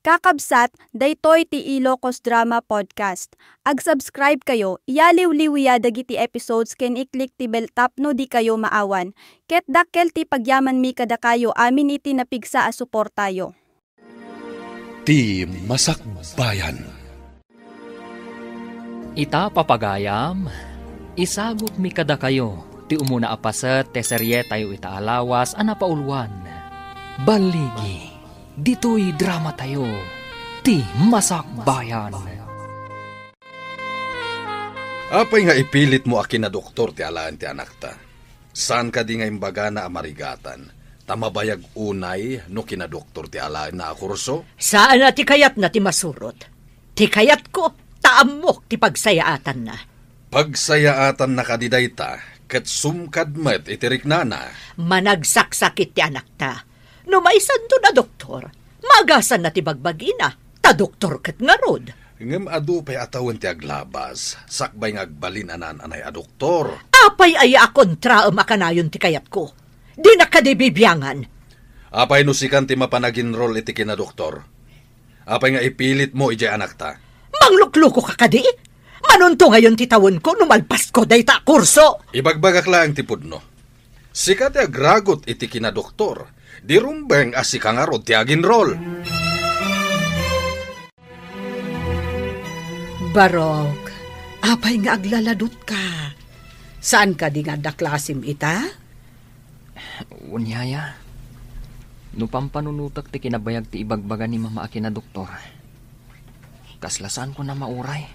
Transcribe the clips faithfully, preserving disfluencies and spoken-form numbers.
Kakabsat, daytoy ti Ilocos Drama Podcast. Ag-subscribe kayo, iyaliwliwya dagiti episodes ken i-click ti bell tapno dikayo maawan. Ket dakkel ti pagyamanmi kadakayo amin iti napigsa a suportayo. Ti Masakbayan. Ita, papagayam, isagutmi kadakayo ti umuna a paset ti serietayo ita a lawas a napauluan, Balligi. Ditoy dramatayo, Ti Masakbayan. Apay nga ipilitmo a kinadoktor ti alaen ti anakta? Saan kadi nga imbagana a marigatan, ta mabayag unay no kinadoktor ti alaenna a kurso? Saan a ti kayatna ti masurot. Ti kayatko, ta ammok ti pagsayaatanna. Pagsayaatanna kadi dayta, ket sumkad met iti riknana. Managsaksakit ti anakta. No maisanton a doktor, maagasanna ti bagbagina, ta doktor ket ngarud. Ngem adu pay a tawen ti aglabas, sakbay nga agbalin a naan-anay a doktor. Apay aya a kontraem a kanayon ti kayatko? Dinak kadi bibiangan. Apay no sikan ti mapan aginrol iti kinadoktor? Apay nga ipilitmo idiay anakta? Manglukluko ka kadi? Manunto ngayon ti tawenko no malpasko dayta a kurso. Ibagbagak laeng ti pudno. Sika ti agragut iti kinadoktor. Di rumbeng a sika ngarud ti aginrol. Barok, apay nga aglaladutka? Saan kadi nga adda klasim ita? Wen, yaya, no pampanunotek ti kinabayag ti ibagbaga ni mama a kinadoktor, kasla saanko a mauray.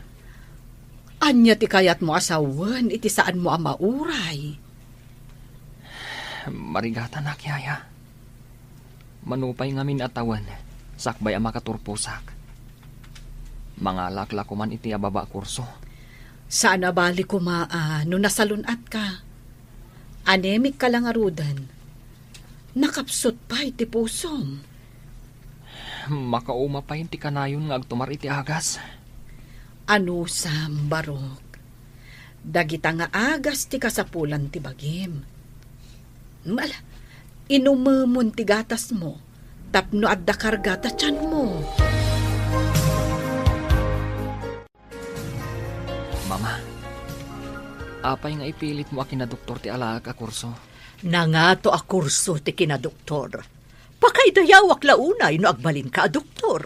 Ania ti kayatmo a sawen iti saanmo a mauray? Marigatanak, yaya. Mano pay ngamin a tawen, sakbay a makaturposak, mangalak la koman iti ababa a kurso. Saan a bali koma a no nasalun-atka. Anemic ka la ngaruden. Nakapsut pay ti pusom. Makauma pay ti kanayon nga agtumar iti agas. Anusam, Barok. Dagita nga agas ti kasapulan ti bagim. Ala, inumemon ti gatasmo tapno adda karga ta tianmo. Mama, apay nga ipilitmo a kinadoktor ti alaek a kurso? Nangato a kurso ti kinadoktor. Pakaidayawak la unay no agbalinka a doktor.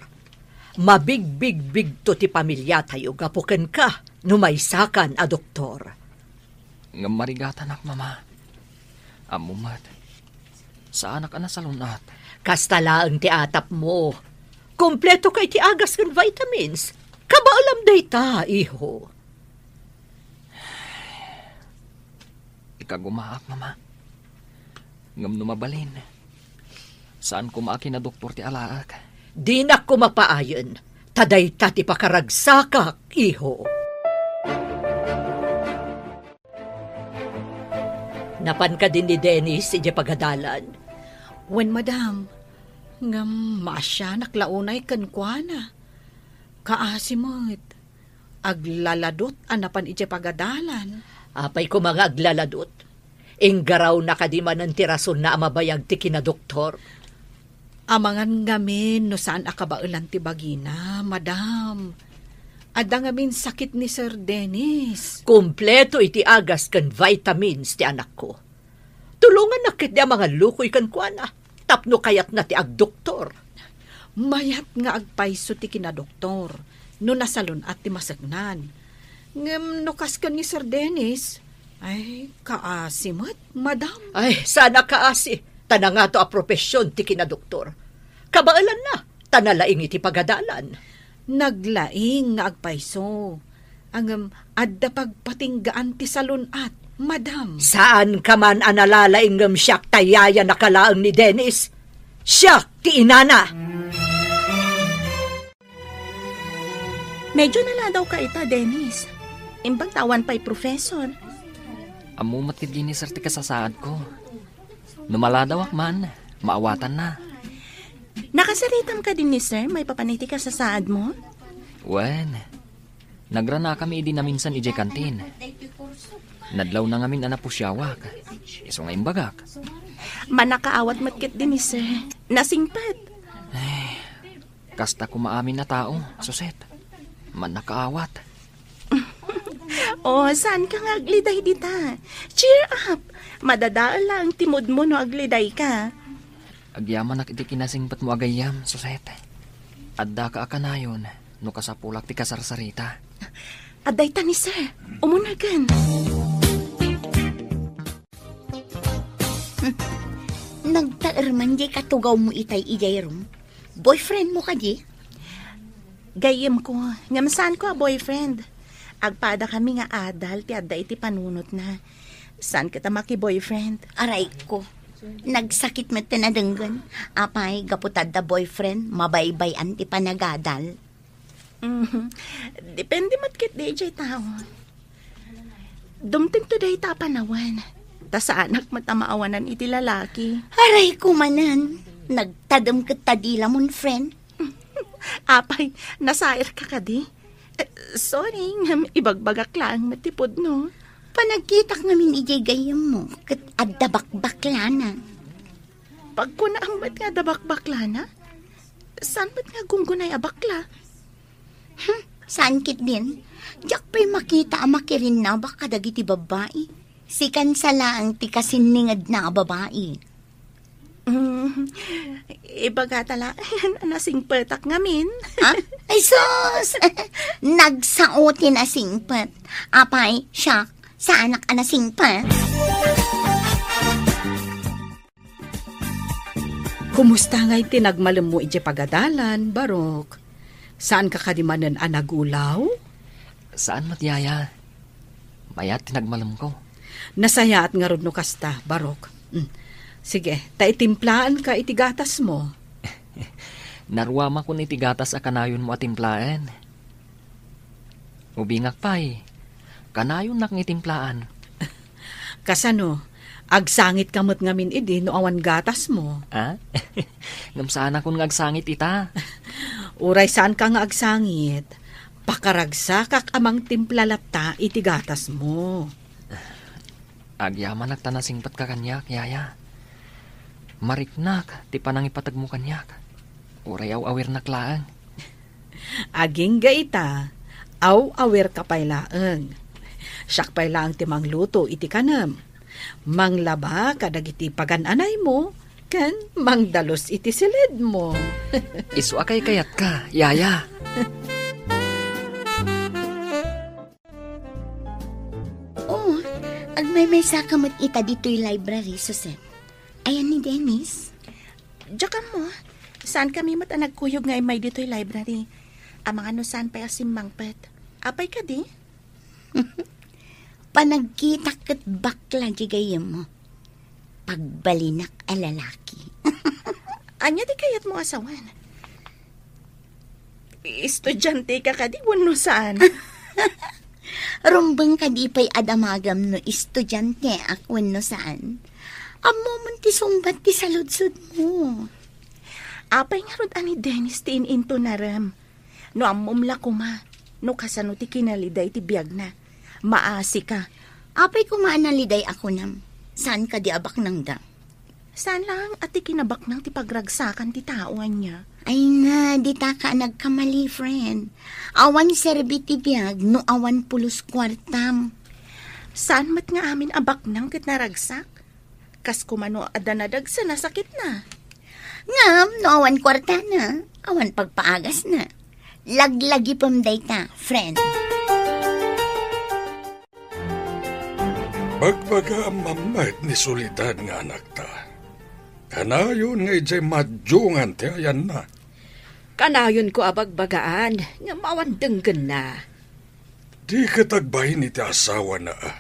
Mabigbigbigto ti pamiliatayo gapu kenka no maysakan a doktor. Ngem marigatanak, Mama. Ammom met, saanak a nasalun-at. Kasta laeng ti atapmo. Kompleto ka iti agas ken vitamins. Kabaelam dayta, iho. Ikagumaak, Mama. Ngem no mabalin, saan koma a kinadoktor ti alaek. Dinak koma paayen, ta dayta ti pakaragsakak, iho. Napan kadi ni Dennis idiay pagadalan? Wen, madam. Ngem maasianak la unay kenkuana. Kaasi met. Aglaladot a napan idiay pagadalan. Apay koma nga aglaladot? Inggarawna kadi manen ti rasonna a mabayag ti kinadoktor? Amangan ngamin no saan a kabaelan ti bagina, madam. Adda ngamin sakit ni Sir Dennis. Kompleto iti agas ken vitamins ti anakko. Tulongannak ketdi a mangallukoy kenkuana tapno kayatna ti agdoktor. Mayat nga agpayso ti kinadoktor no nasalun-at ti maseknan. Ngem no kas ken ni Sir Dennis, ay, kaasi met, madam. Ay, saan a kaasi, ta nangato a profesion ti kinadoktor. Kabaelanna, ta nalaing iti pagadalan. Naglaing nga agpayso. Ngem adda pagpatinggaan ti salun-at, madam. Saanka man a nalalaing ngem siak ti yayanak laeng ni Dennis. Siak ti inana. Medyo naladawka ita, Dennis. Imbag ta awan pay professor. Ammo met ket, Dennis, ti kasasaadko. No maladawak man, maawatanna. Nakasaritam kadi ni Sir maipapan iti kasasaadmo? Wen, nagranakami idi naminsan idiay kantin. Nadlawna ngamin a napusiawak. Isu nga imbagak. Mannakaawat met ketdi ni Sir. Nasingpet. Ay, Kasta koma amin a tao, Suset. Mannakaawat. Oh, saanka nga agliday dita? Cheer up! Madadael laeng ti moodmo no agledayka. Agyamanak iti kinasingpetmo a gayyem, Suset. Addaka a kanayon no kasapulak ti kasarsarita. Adda ita ni sir. Umunagen. Hmm. Nagtaerman diay katugawmo itay idiay room. Boyfriendmo kadi? Gayyemko, ngem saanko a boyfriend. Agpadakami nga adal ti adda iti panunotna. Saan ket a maki-boyfriend. Arayko. Nagsakit met ti nadenggen. Apay, gapu ta adda boyfriend, mabaybay-an ti panagadal. Mhm. Depende met ketdi idiay tao. Dumtengto dayta a panawen. Ta saanak met a maawanan iti lalaki. Arayko manen. Nagtadem ket ta dila mon friend. Apay, nasairka kadi? Eh, sorry, ngem ibagbagak laeng met ti pudno. Panagkitak ngamin idiay gayyemmo, ket adda bakbaklana. Pagkunaam met nga adda bakbaklana? Saan met nga gunggunay a bakla? Hmm, saan ketdin? Diak pay makita a makirinnabak kadagiti babbai. Sikan sa laeng ti kasinningedna a babai. Mm, ibagata laeng a nasingpetak ngamin. Ha? Ay sus! Nagsao ti nasingpet. Apay, siak, saanak a nasingpet. Kumusta ngay ti nagmalemmo idiay pagadalan, Barok? Saanka kadi manen a nagulaw? Saan met, Yaya. Mayat ti nagmalemko. Nasayaat ngarud no kasta, Barok. Mm. Sige, ta itimplaanka iti gatasmo. Naruamakon iti gatas a kanayonmo a timplaen. Ubingak pay, kanayonnak nga itimplaen. Kasano? Agsangitka met ngamin idi no awan gatasmo? Ha? Ngem saanakon nga agsangit ita. Uray saanka nga agsangit, pakaragsakak a mangtimpla latta iti gatasmo. Agyamanak ta nasingpetka kaniak, Yaya. Mariknak ti panangipategmo kaniak. Uray aw-awirnak laeng. Agingga ita, aw-awirka pay laeng. Siak pay laeng ti mangluto iti kanem. Manglaba kadagiti pagan-anaymo, ken mangdalus iti silidmo. Isu a kaykayatka, Yaya. Oh, agmaymaysaka met ita ditoy library, Susan. Ayan ni Dennis. Diak ammo, saankami met a nagkuyog nga immay ditoy library. Amangan no saan pay a simmangpet. Apay kadi? Panagkitak ket bakla di gayyemmo. Pagbalinak a lalaki. Ania ti kayatmo a sawen? Estudianteka kadi wenno saan? Rumbeng kadi pay a damagam no estudianteak wenno saan? Ammomon ti sungbat ti saludsodmo. Apay ngarud a ni Dennis ti in-intonarem? No ammom la koma, no kasano ti kinaliday ti biagna. Maasika. Apay koma a naliday a kunam? Saan kadi a baknangda? Saan laeng a ti kinabaknang ti pagragsakan ti tao ania? Ay na, ditaka a nagkamali, friend. Awan serbi ti biag no awan pulos kuartam. Saan met nga amin a baknang ket naragsak? Kas koma no adda nadagsen a sakitna. Ngem no awan kuartana, awan pagpaagasna. Laglagipem dayta, friend. Bagbagaam met ni Soledad nga anakta. Kanayon nga idiay maadiongan ti ayanna. Kanayonko a bagbagaan, ngem awan denggenna. Di ket agbain iti asawana, a.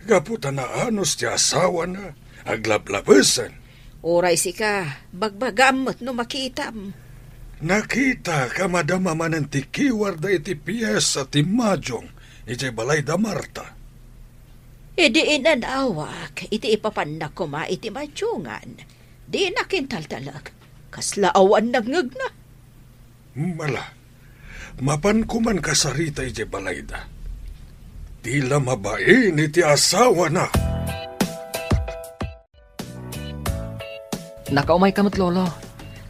Gapu ta naanus ti asawana, aglablabesen. Uray sika, bagbagaam met no makitam. Nakitak a madama manen ti kiwarda iti piesa ti madiong idiay balay da Marta. Idi inanawak iti ipapanna koma iti madiongan, dinak intaltalek. Kasla awan nangngegna. Mala, mapan koman kasarita idiay balayda. Di la mabain iti asawana. Nakaumayka met, Lolo.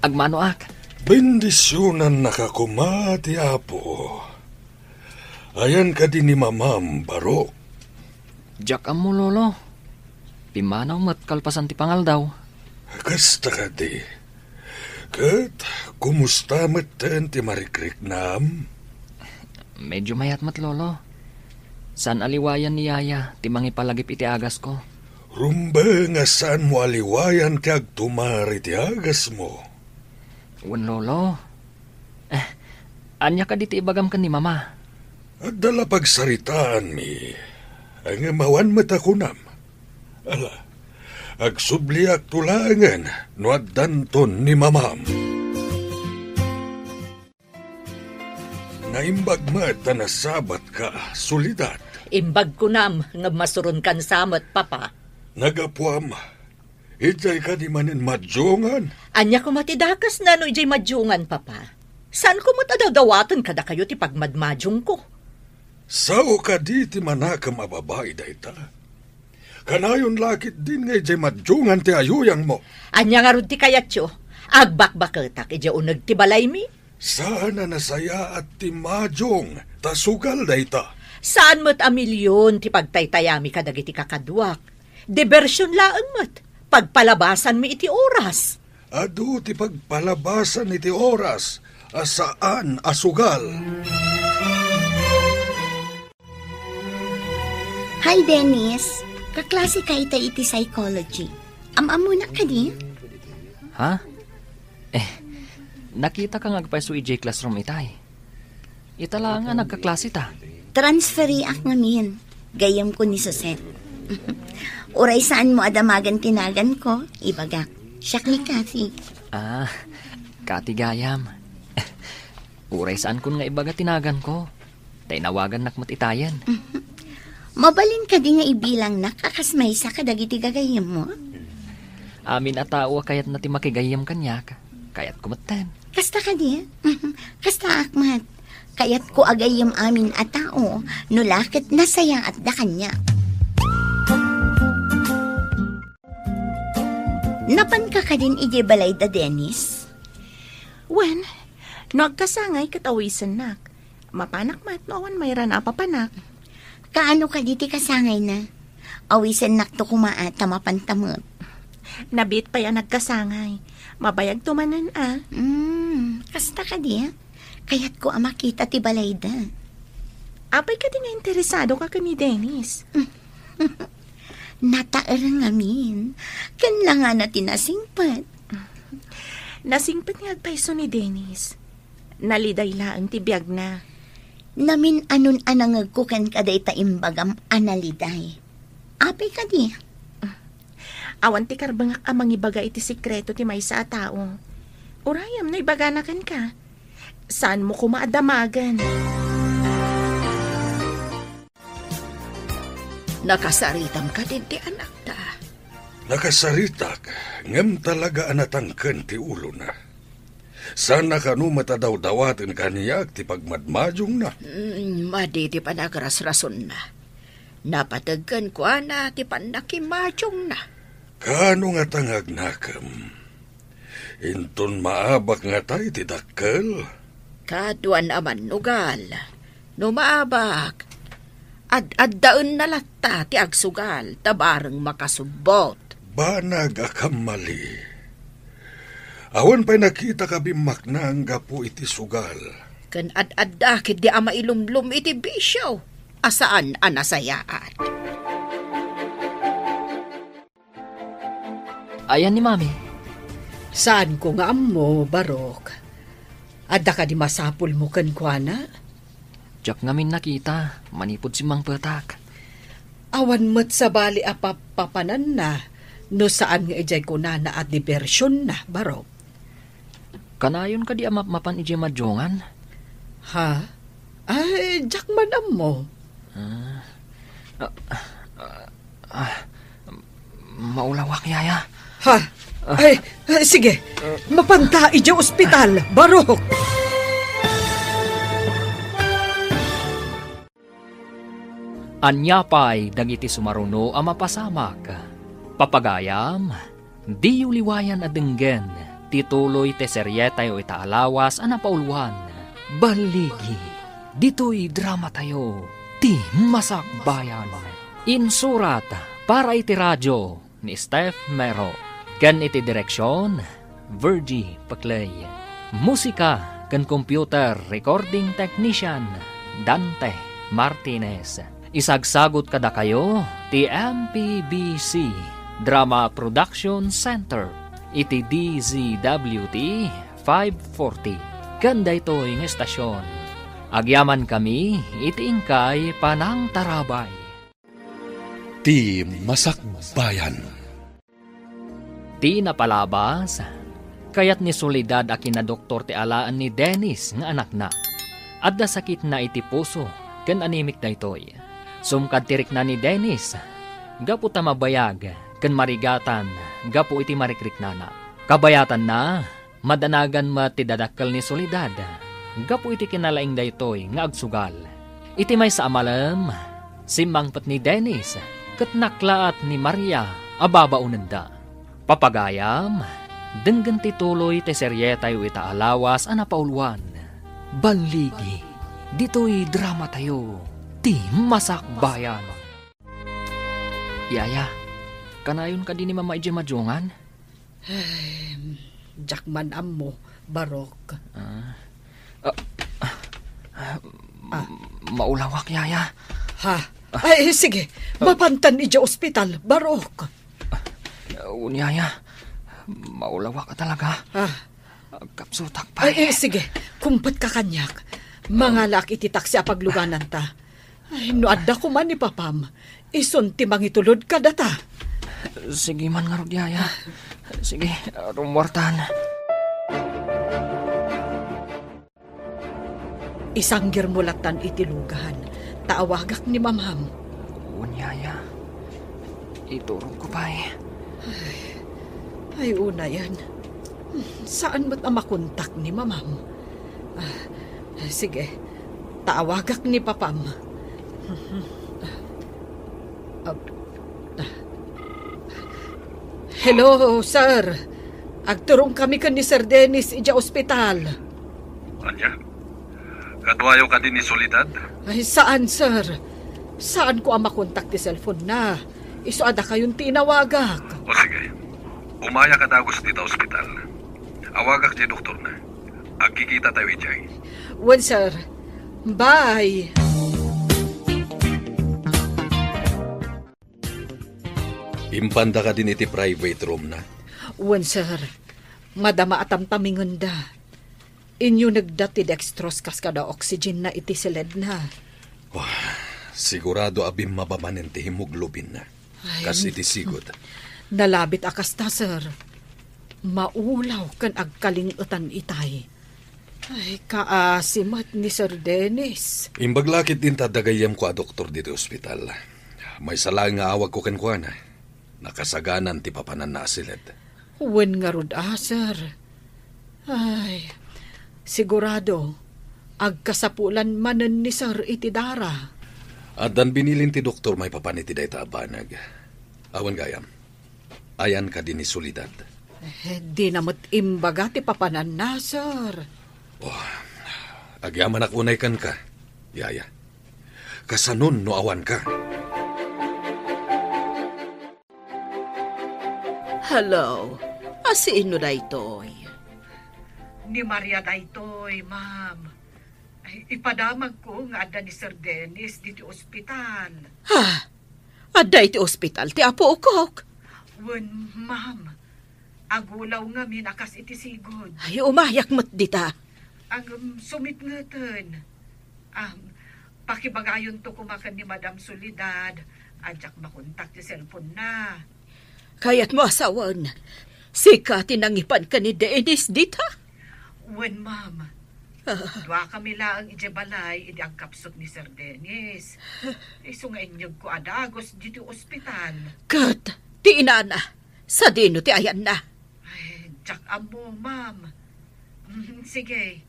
Agmanoak. Bendisionannaka koma ti Apo. Ayan kadi ni Mamam, Barok? Diak ammo, Lolo. Pimmanaw met kalpasan ti pangaldaw. Kasta kadi. Ket kumusta metten ti marikriknam? Medyo mayat met, Lolo. Saan a liwayan ni Yaya ti mangipalagip iti agasko. Rumbeng a saanmo a liwayan ti agtumar iti agasmo. Wen, Lolo. Eh, ania kadi ti ibagam ken ni Mama? Adda la pagsaritaanmi, ngem awan met a kunam. Ala, agsubliakto laengen no addanton ni Mamam. Naimbag met a nasabatka, Soledad. Imbag kunam, ngem masuronkan sa met, Papa. Nagapuam, idiay kadi manen madiongan? Ania koma ti dakesna no idiay madiongan, Papa? Saanko met a dawdawaten kadakayo ti pagmadmadiongko. Sao kadi ti manakem a babai dayta? Kanayon la ketdin nga idiay madiongan ti ayuyangmo. Ania ngarud ti kayatyo? Agbakbaketak idiay uneg ti balaymi? Saan a nasayaat ti madiong ta sugal dayta. Saan met a milion ti pagtaytayami kadagiti kakaduak. Diversion laeng met. Pagpalabasanmi iti oras. Adu ti pagpalabasan iti oras a saan a sugal. Hi, Dennis. Kaklase ka ita iti psychology. Am-ammonak kadi? Ha? Eh, nakitaka nga agpayso idiay classroom itay. Ita laeng a nagkaklase ta. Transferiak ngamin. Gayyemko ni Suset. Uray saanmo a damagen ti naganko, ibagak. Siak ni Kathy. Ah, Kathy gayam. Uray saankon nga ibaga ti naganko. Ta inawagannak met itayen. Mabalin kadi nga ibilangnak a kas maysa kadagiti gagayyemmo? Amin a tao a kayatna ti makigayyem kaniak, kayatko metten. Kasta kadi? Kastaak met. Kayatko a gayyem amin a tao, no la ket nasayaatda kaniak. Napanka kadin idiay balayda, Dennis? Wen, no agkasangay ket awisennak. Mapanak met no awan mayrana a papanak. Kaano kadi ti kasangayna? Awisennakto koma a ta mapanta met. Nabiit pay a nagkasangay. Mabayagto manen a. Hmm, kasta kadi a? Kayatko a makita ti balayda. Apay kadi nga interesadoka ken ni Dennis? Nataer ngamin. Ken langana ti nasingpet. Nasingpet nga agpayso ni Dennis. Naliday laeng ti biagna. Namin-anon a nangegko kenka dayta imbagam a naliday. Apay kadi? Awan ti karbengak a mangibaga iti sekreto ti maysa a tao. Urayem no ibagana kenka. Saanmo koma a damagen. Nakasaritam kadin ti anakta? Nakasaritak, ngem talaga a natangken ti ulona. Saan a kano met a dawdawaten kaniak ti pagmadmadiongna. Mm, madi ti panagrasrasonna. Napateg kenkuana ti pannakimadiongna. Kaano ngata nga agnakem? Inton maabak ngata iti dakkel? Kaduan a mannugal. No maabak, ad-addaenna latta ti agsugal ta bareng makasubbot. Banag a kammali. Awan pay nakitak a bimmaknang gapu iti sugal. Ken ad-adda ketdi a mailumlom iti bisio a saan a nasayaat. Ayan ni Mami? Saanko nga ammo, Barok. Adda kadi masapulmo kenkuana? Diak ngamin nakita, manipud simmangpetak. Awan met sabali a papapananna no saan nga idiay kunana a dibersionna, Barok. Kanayon kadi a mapmapan idiay madiongan? Ha? Ay, diak man ammo. Ah. Ah, ah, ah, maulawak, Yaya. Ha? Ah. Ay, ay, sige. Mapanta idiay ospital, Barok. Ania pay dagiti sumaruno a mapasamak? Papagayam, diyo liwayan a denggen Iti tuloy ti serietayo ita a lawas a napauluan, Balligi. Ditoy dramatayo, Ti Masakbayan. Insurat para iti radio ni Steph Mero. Ken iti direksion, Virgie Paclay. Musika ken computer recording technician, Dante Martinez. Isagsagut kadakayo ti M P B C Drama Production Center iti D Z W T five forty. Ken daytoy nga estasion, agyamankami iti inkay panangtarabay. Ti Masakbayan. Ti napalabas, kayat ni Soledad a kinadoktor ti alaen ni Dennis nga anakna. Adda sakitna iti puso ken anemic daytoy. Sumkad ti rikna ni Dennis, gapu ta mabayag ken marigatan gapu iti marikriknana. Kabayatanna, madanagan met ti dadakkel ni Soledad gapu iti kinalaing daytoy nga agsugal. Iti maysa a malem, simmangpet ni Dennis ket naklaat ni Maria a babaonenda. Papagayam, denggen ti tuloy ti serietayo ita a lawas a napauluan, Balligi. Ditoy dramatayo, Ti Masakbayan. Yaya, kanayon kadi ni Mama idiay madungan? Ay, diak man ammo, Barok. Ah. Ah, ah, ah, Ah. Maulawak, Yaya. Ha? Ay, sige. Ah. Mapantan idiay ospital, Barok. Ah, wen, Yaya. Maulawak a talaga. Ah. Agkapsutak pay. Ay, eh, sige. Kumpet ka kaniak. Mangalaak iti taksi a paglugananta. Ay, no adda koma ni Papam, isun ti mangitulod kadata. Sige man ngarud, Yaya. Sige, rummuartan. Isanggirmo lattan iti lugan, ta awagak ni Mamam. Wen, Yaya. Iturogko pay. Ay, ay, unayen. Saan met a makontak ni Mamam? Ah, sige. Ta awagak ni Papam. Ah, ah. Hello, sir. Agturongkami ken ni Sir Dennis idiay ospital. Ania? Kaduayo kadi ni Soledad? Ay, saan, sir. Saanko a makontak ti cellphone na. Isu a dakayon ti inawagak. O sige. Umaya ka dagus dita ospital. Awagak ti doktor na. Agkikitatayo idiay. Wen, sir. Bye. Impanda kadin iti private room na? Wen, sir. Madama a tamtamingenda. Inyunegda ti dextrose kas kada oxygen na iti siledna. Wah, sigurado a bimmaba manen ti hemoglobin na. Ay, kas iti sigud. Nalabit a kasta, sir. Maulaw ken agkaling-etan itay. Ay, kaasi met ni Sir Dennis. Imbag la ketdin ta adda gayyemko a doktor ditoy ospital. Maysa laeng nga awagko kenkuana. Nakasaganan ti papananna a siled. Wen ngarud a, sir. Ay, sigurado, agkasapulan manen ni Sir iti dara. Addan binilin ti doktor maipapan iti dayta a banag. Awan gayam. Ayan kadi ni Soledad? Eh, dina met imbaga ti papananna, sir. Oh, agyamanak unay kenka, Yaya. Kasanon no awanka? Hello, a sino daytoy? Ni Maria daytoy, ma'am. Ay, ipadamagko nga adda ni Sir Dennis diti ospital. Ha? Adda iti ospital ti apokok? Wen, ma'am. Agulaw ngamin a kas iti sigud. Ay, umayak met dita. Ngem sumitngeten. Am, pakibagayonto koma ken ni Madam Soledad a diak makontak ti cellphone na. Kayatmo a sawen, sika ti nangipan ken ni Dennis dita? Wen, ma'am. Ah. Duakami laeng idiay balay idi agkapsut ni Sir Dennis. Isu nga inyegko a dagus ditoy ospital. Ket ti inana, sadino ti ayanna? Ay, diak ammo, ma'am. Mm, sige,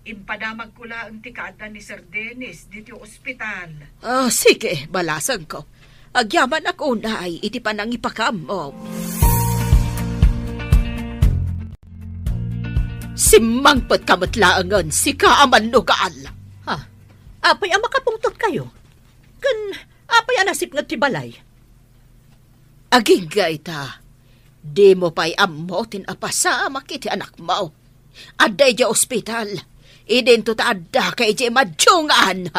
impadamagko laeng ti kaadda ni Sir Dennis ditoy ospital. Ah, sige, balasengko. Agyamanak unay iti panangipakaammo. Simmangpetka met laengen, sika a mannugal. Ha? Apay a makapungtotkayo? Ken apay a nasipnget ti balay? Agingga ita, dimo pay ammo ti napasamak iti anakmo. Adda idiay ospital. Idinto ta addaka idiay madiungan.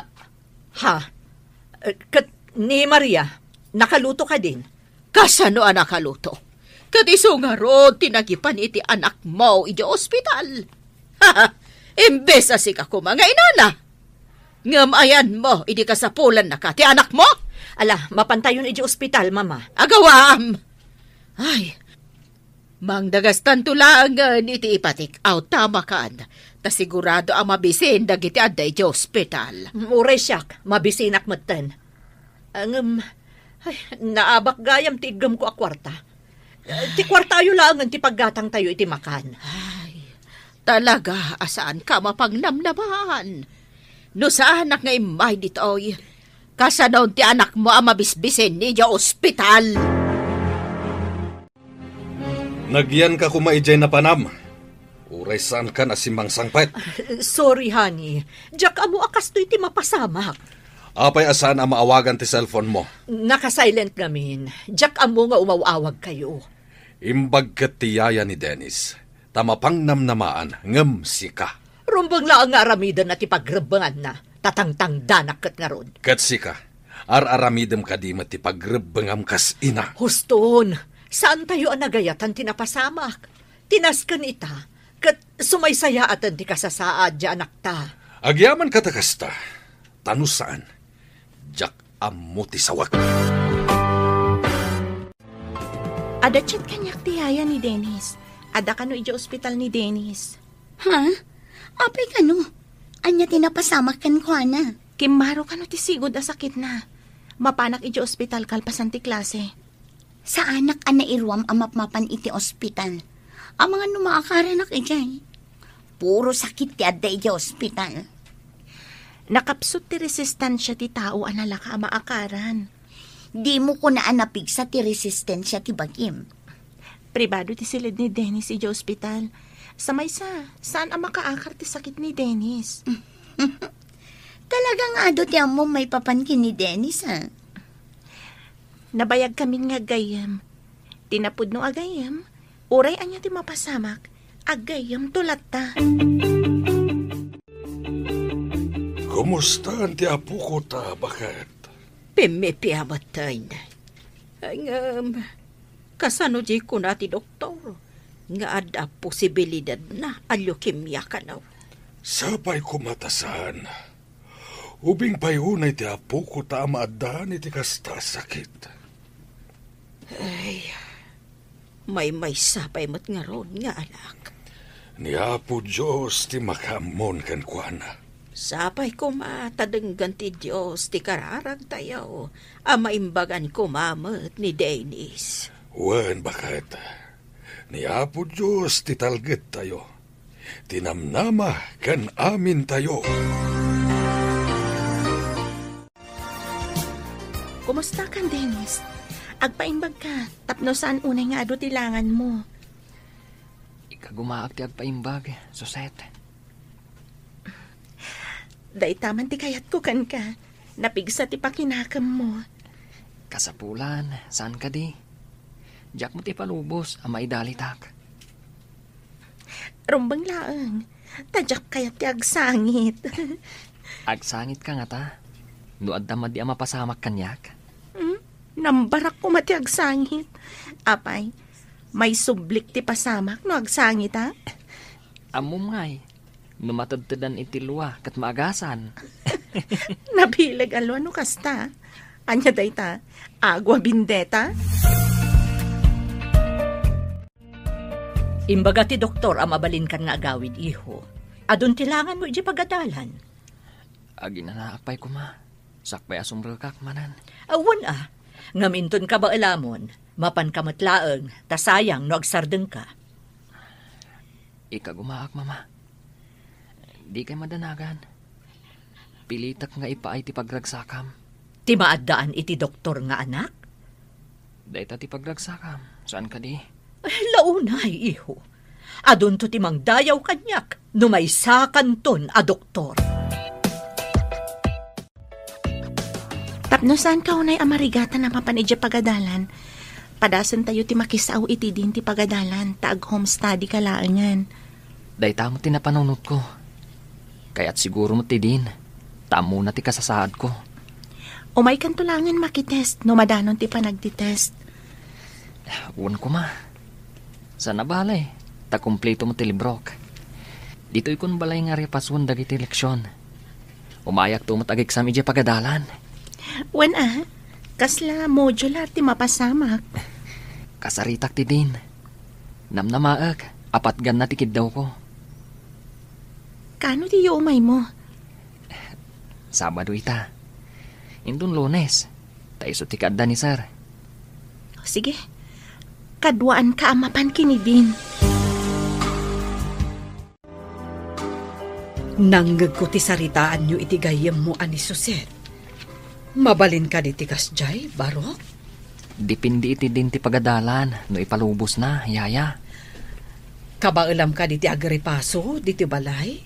Ha? Eh, ket ni Maria, nakaluto kadin? Kasano a nakaluto? Ket isu ngarud ti nagipan iti anakmo idiay ospital. Imbes a sika koma nga inana. Ngem ayanmo idi kasapulannaka ti anakmo? Ala, mapantayon idiay ospital, Mama. Agawaam! Ay, mangdagastanto laengen iti ipatik-aw ta makan, ta sigurado a mabisin dagiti adda idiay ospital. Uray siak, mabisinak metten. Ngem, ay, naabak gayam ti iggemko a kuarta. Ti kuartayo laengen ti paggatangtayo iti makan. Ay, talaga a saanka a mapangnamnamaan. No saanak nga immay ditoy, kasano ti anakmo a mabisbisin idiay ospital? Nagyanka koma idiay napanam. Uray saankan a simmangsangpet. Sorry, honey. Diak ammo a kastoy ti mapasamak. Apay a saan a maawagan ti cellphone mo? Naka-silent ngamin. Diak ammo nga umaw-awagkayo. Imbag ket ti yaya ni Dennis, ta mapangnamnamaan ngem sika. Rumbeng laeng nga aramidenna ti pagrebbenganna, ta tangtangdanak ket ngarud. Ket sika, ar-aramidem kadi met ti pagrebbengam kas ina? Huston, saantayo a nagayatan ti napasamak. Ti nasken ita, ket sumaysayaaten ti kasasaad ti anakta. Agyamanka ta kasta, ta no saan, diak ammo ti sawek. Adda chat kaniak ti yaya ni Dennis. Adda kano idiay ospital ni Dennis. Ha? Apay kano? Ania ti napasamak kenkuana? Kimmaro kano ti sigud a sakitna. Mapanak idiay ospital kalpasan ti klase. Saanak a nairuam a mapmapan iti ospital. Amangan no maakaranak idiay. Puro sakit ti adda idiay ospital. Nakapsut ti resistensia ti tao a nalaka a maakaran. Dimo kuna a napigsa ti resistensia ti bagim. Pribado ti siled ni Dennis idiay ospital. Sa maysa, saan a makaakar ti sakit ni Dennis. Talaga nga adu ti ammom maipapan ken ni Dennis, a? Nabayagkamin nga aggayyem. Ti napudno a gayyem, uray ania ti mapasamak, aggayyemto latta. Kumustaan ti apoko ta, baket? Pimmipia metten. Ngem, kasano di kuna ti doktor nga adda posibilidad na a leukemia kano? Sapay koma ta saan. Ubing pay unay ti apoko ta addaan iti kasta a sakit. Ay, maymaysa pay met ngarud nga anak. Ni Apo Dios ti makaammon kenkuana. Sapay koma ta denggen ti Dios ti kararagtayo a maimbagan koma met ni Dennis. Wen, baket. Ni Apo Dios ti talgedtayo, ti namnama ken amintayo. Kumusta kan, Dennis? Agpaimbagka tapno saan unay nga adu ti langanmo. Ikagumaak ti agpaimbag, Suset. Dayta man ti kayatko kenka. Napigsa ti pakinakemmo. Kasapulan, saan kadi? Diak met ipalubos a maidalitak. Rumbeng laeng, ta diak kayat ti agsangit. Agsangitka ngata? No adda madi a mapasamak kaniak? Hmm? Nambarak koma ti agsangit. Apay, maisublik ti pasamak no agsangit, a? Ammom ngay, no matedtedan iti lua ket maagasan. Nabileg a lua no kasta. Ania dayta? Agua bendita? Imbaga ti doktor a mabalinkan nga agawid, iho. Adun ti langanmo idiay pagadalan. Aginanaak pay koma. Sakbay a sumrekak manen. Awan a. Ngem inton kabaelamon, mapanka met laeng, ta sayang no agsardengka. Ikagumaak, Mama. Dikay madanagan. Pilitek nga ipaay ti pagragsakam. Ti maaddaan iti doktor nga anak? Dayta ti pagragsakam, saan kadi? Ay, launay, iho. Adunto ti mangdayaw kaniak no maysakanton a doktor. Tapno saanka unay a marigatan a mapan idiay pagadalan, padasentayo ti makisao iti din ti pagadalan ta ag-home study ka laengen. Dayta met ti napanunotko. Kayat siguro met ti din, ta ammona ti kasasaadko. Umaykanto laengen makitest no madanon ti panagtitest. Wen koma. Saan a bale, ta kumpleto met ti librok. Ditoykon balay nga repasuen dagiti leksion. Umayakto met ageksam idiay pagadalan. Wen a, kasla modular ti mapasamak. Kasaritak ti din. Namnamaek, apatganna ti kiddawko. Kaano diyo umaymo? Sabado ita. Inton Lunes, ta isu ti kaadda ni Sir. Sige, kaduaanka a mapan ken ni Dean. Nangngegko ti saritaanyo iti gayyemmo a ni Suset. Mabalin kadi ti kasdiay, Barok? Depende iti din ti pagadalan no ipalubosna, yaya. Kabaelam kadi ti agripaso ditoy balay?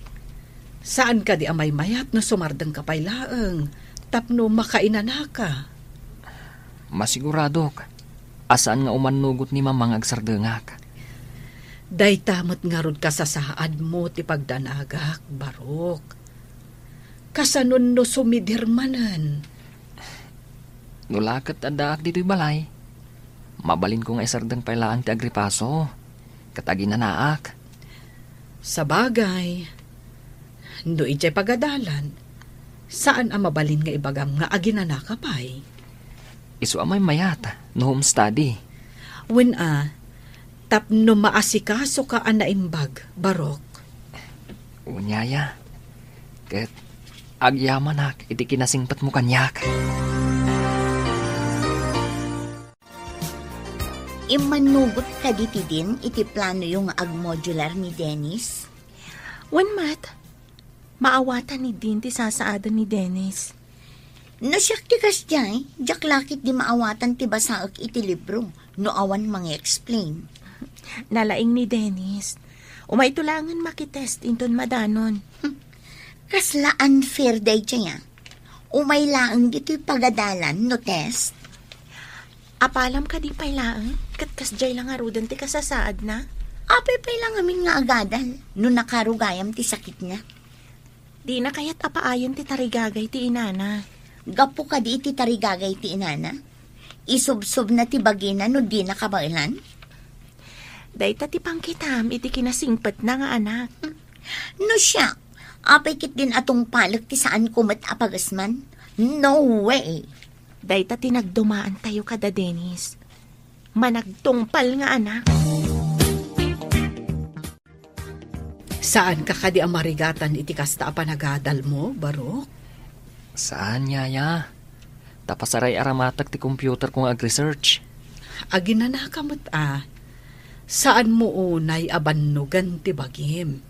Saan kadi a maymayat no sumardengka pay laeng tapno makainanaka? Masiguradok a saan nga umannugot ni Mama nga agsardengak. Dayta met ngarud kasasaadmo ti pagdanagak, Barok. Kasanon no sumidir manen? No la ket addaak ditoy balay, mabalinko nga isardeng pay laeng ti agripaso ket aginanaak. Sabagay, no idiay pagadalan, saan a mabalin nga ibagam nga aginanaka pay. Isu a maymayat no home study. Wen a, tapno maasikasoka a naimbag, Barok. Wen, yaya. Ket agyamanak iti kinasingpetmo kaniak. Immannugot kadi ti din iti planoyo nga agmodular ni Dennis? Wen met, maawatan ni Dean ti sasaaden ni Dennis. No siak ti kasdiay, diak la ketdi maawatan ti basaek iti libro no awan mangi-explain. Nalaing ni Dennis. Umayto laengen makitest inton madanon. Kasla unfair daydiay a. Umay laeng ditoy pagadalan no test. Apalam kadi pay laeng, ket kasdiay la ngaruden ti kasasaadna? Apay pay la ngamin nga agadal no nakaro gayam ti sakitna? Dina kayat a paayen ti tarigagay ti inana. Gapu kadi iti tarigagay ti inana? Isubsobna ti bagina no dina kabaelan? Dayta ti pangkitam iti kinasingpetna nga anak. No siak, apay ketdin a tungpalek ti saanko met a pagesman? No way! Dayta ti nagdumaantayo kada Dennis. Managtungpal nga anak. Saanka kadi a marigatan iti kasta a panagadalmo, Barok? Saan, yaya. Ta pasaray-aramatek ti computer ko nga ag-research. Aginanaka met a. Saanmo unay a bannogen ti bagim.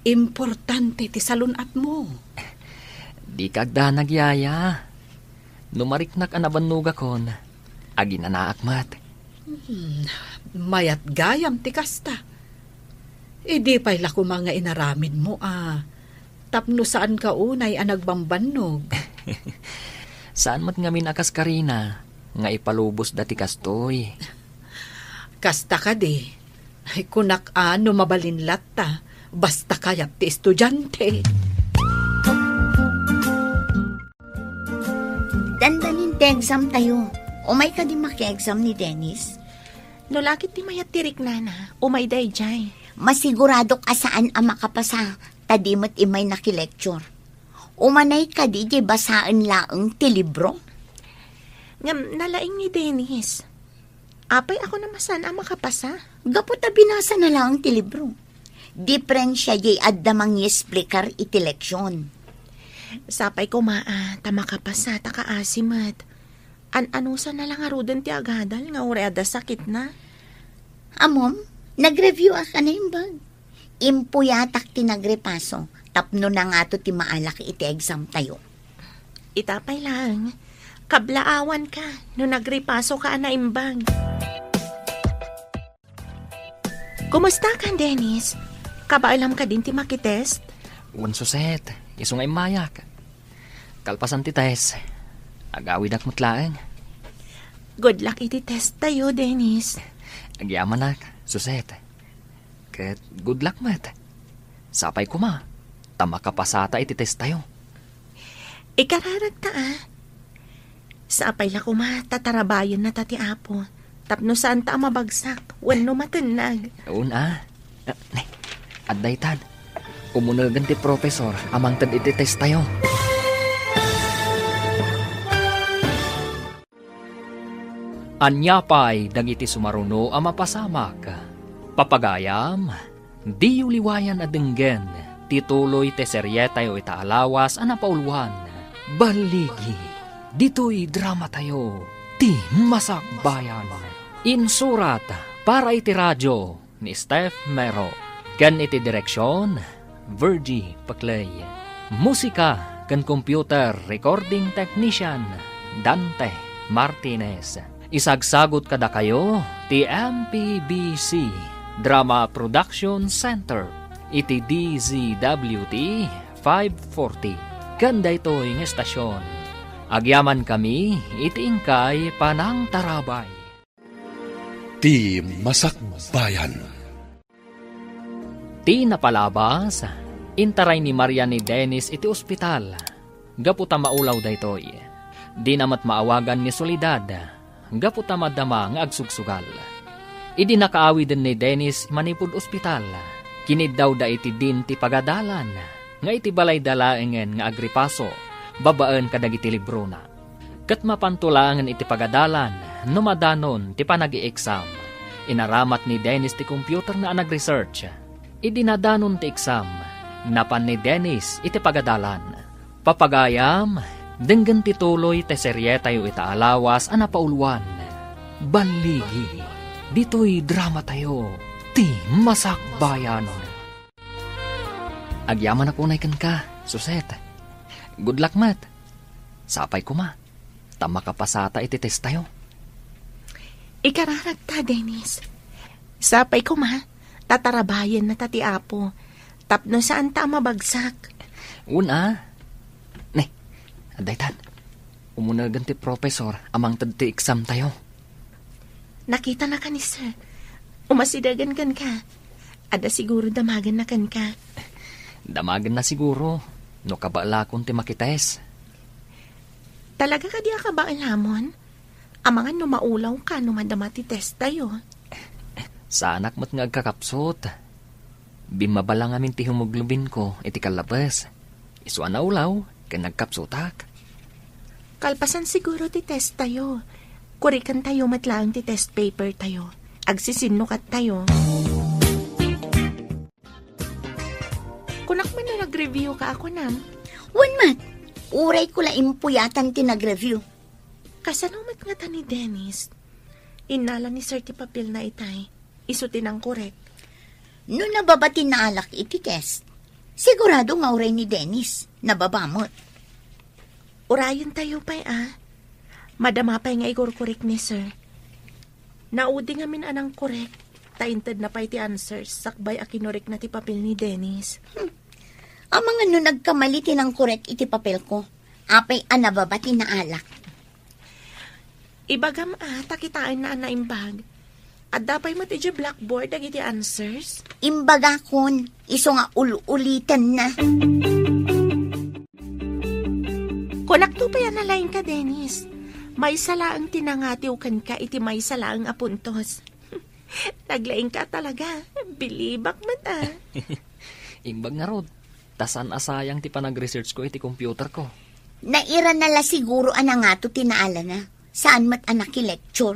Importante ti salun-atmo. Dika agdanag, yaya. No mariknak a nabannogakon, aginanaak met. Hmm, mayat gayam ti kasta. Idi pay la koma nga inaramidmo a tapno saanka unay a nagbambannog. Saan met ngamin a kas Karina nga ipalubosda ti kastoy. Kasta kadi, ay, kunak a no mabalin latta, basta kayat ti estudiante. Dandanin ti exam tayo. Umay kadi maki-exam ni Dennis? No la ketdi mayat ti riknana, umay daydiay. Masiguradok a saan a makapasa, ta di met immay nakilecture. Umanay kadi diay basaen laeng ti libro? Ngem nalaing ni Dennis. Apay a kunam a saan a makapasa? Gapu ta binasana laeng ti libro. Diferensia diay adda mangiesplikar iti leksion. Sapay koma a ta makapasa ta kaasi met. An-anusana la ngaruden ti agadal nga uray adda sakitna. Ammom, nag-review-ak a naimbag. Impuyatak ti nagrepaso tapno nangato ti maalak iti exam tayo. Ita pay laeng, kablaawanka no nagrepasoka a naimbag. Kumusta ka, Dennis? Kabaelam kadin ti makitest? Wen, Suset, isu nga immayak. Kalpasan ti test, agawidak met laeng. Good luck iti test tayo, Dennis. Agyamanak, Suset. Ket good luck met. Sapay koma, ta makapasata iti test tayo. Ikararagta, a. Sapay la koma, ta tarabayennata ti Apo. Tapno saanta a mabagsak, wenno matennag. Wen, a. Ah, ne, adda itan. Umunegen ti professor a mangted iti test tayo. Ania pay dagiti sumaruno a mapasamak? Papagayam, diyo liwayan a denggen ti tuloy ti serietayo ita a lawas a napauluan. Balligi, ditoy dramatayo, Ti Masakbayan. Insurat para iti radio ni Steph Mero, ken iti direksion, Virgie Paclay. Musika ken computer recording technician, Dante Martinez. Isagsagot kadakayo ti M P B C Drama Production Center iti D Z W T five forty. Ken daytoy nga estasion, agyamankami iti inkay panangtarabay. Ti Masakbayan. Ti napalabas, intaray ni Maria ni Dennis iti ospital. Gapu ta maulaw daytoy, dina met maawagan ni Soledad, gapu ta madama nga agsugsugal. Idi nakaawiden ni Dennis manipud ospital, kiniddawda iti din ti pagadalan, nga iti balayda laengen nga agripaso babaen kadagiti librona. Ket mapanto laengen iti pagadalan no madanon ti panag-i-exam. Inaramat ni Dennis ti computerna a nag-research. Idi nadanon ti exam, napan ni Dennis iti pagadalan. Papagayam, denggen ti tuloy ti serietayo ita a lawas a napauluan. Balligi, ditoy dramatayo, Ti Masakbayan. Agyamanak unay kenka, Suset. Good luck met. Sapay koma, ta makapasata iti test tayo. Ikararagta, Dennis. Sapay koma, ta tarabayennata ti Apo, tapno saanta a mabagsak. Wen, a. Ne, adda itan. Umunegen ti professor a mangted ti exam tayo. Nakitanaka ni Sir. Umasidegen kenka. Adda siguro damagenna kenka. Damagenna siguro no kabaelakon ti makitest. Talaga kadi a kabaelamon? Amangan no maulawka no madama ti test tayo. Saanak met nga agkakapsut. Bimmaba la ngamin ti hemoglobinko iti kallabes. Isu a naulaw ken nagkapsutak. Kalpasan siguro ti test tayo. Kuriken tayo met laeng ti test paper tayo. Agsisinnukat tayo. Kunak man no nag-review ka a kunam. Wen met, uray ko la impuyatan ti nag-review. Kasano met ngata ni Dennis? Innala ni Sir ti papelna itay. Isu ti nangkorek. No nababa ti naalak iti test, sigurado nga uray ni Dennis, nababa met. Urayen tayo pay, a. Madama pay nga ikorkorek ni Sir. Naudi ngamin a nangkorek, ta intedna pay ti answers sakbay a kinorekna ti papel ni Dennis. Hmm. Amangan no nagkamali ti nangkorek iti papelko. Apay a nababa ti naalak. Ibagam a, ta kitaenna a naimbag. Adda pay met idiay blackboard dagiti answers? Imbagakon, isu nga ul-ulitenna. Kunakto pay a nalaingka, Dennis. Maysa laeng ti nangatiw kenka iti maysa laeng a puntos. Naglaingka talaga. Bilibak met, a. Imbag ngarud, ta saan a sayang ti panag-researchko iti computerko. Nairana la siguro a nangato ti naalana. Saan met a nakilecture.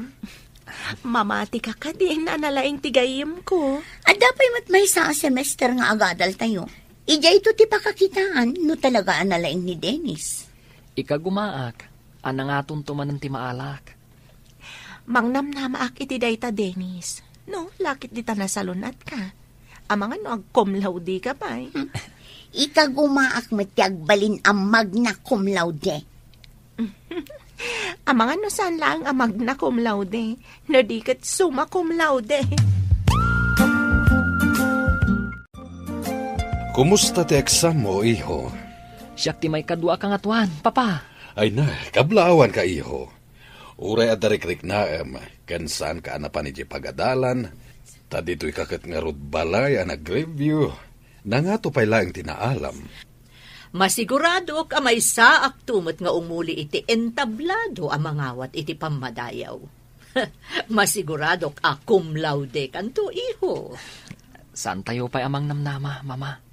Mamatika kadin a nalaing ti gayyemko. Adda pay met maysa a semester nga agadaltayo. Idiayto ti pakakitaan no talaga a nalaing ni Dennis. Ikagumaak a nangatonto manen ti maalak. Mangnamnamaak iti dayta, Dennis. No, lakit dita nasalun-atka. Amangan no ag-cum laude ka pay. Hmm. Ikagumaak met ti agbalin a magna cum laude. Amangan no saan laeng a magna cum laude, no di ket summa cum laude. Kumusta ti eksammo, iho? Siak ti maikadua a kangatoan, Papa. Ay na, kablaawanka, iho. Uray adda rikriknaem, ken saanka a napan idiay pagadalan, ta ditoyka ket ngarud balay a nag-review. Nangato pay laeng ti naalam. Masiguradok a maysaakto met nga umuli iti entablado a mangawat iti pammadayaw. Masiguradok a cum laude kanto, iho. Saantayo pay a mangnamnama, Mama.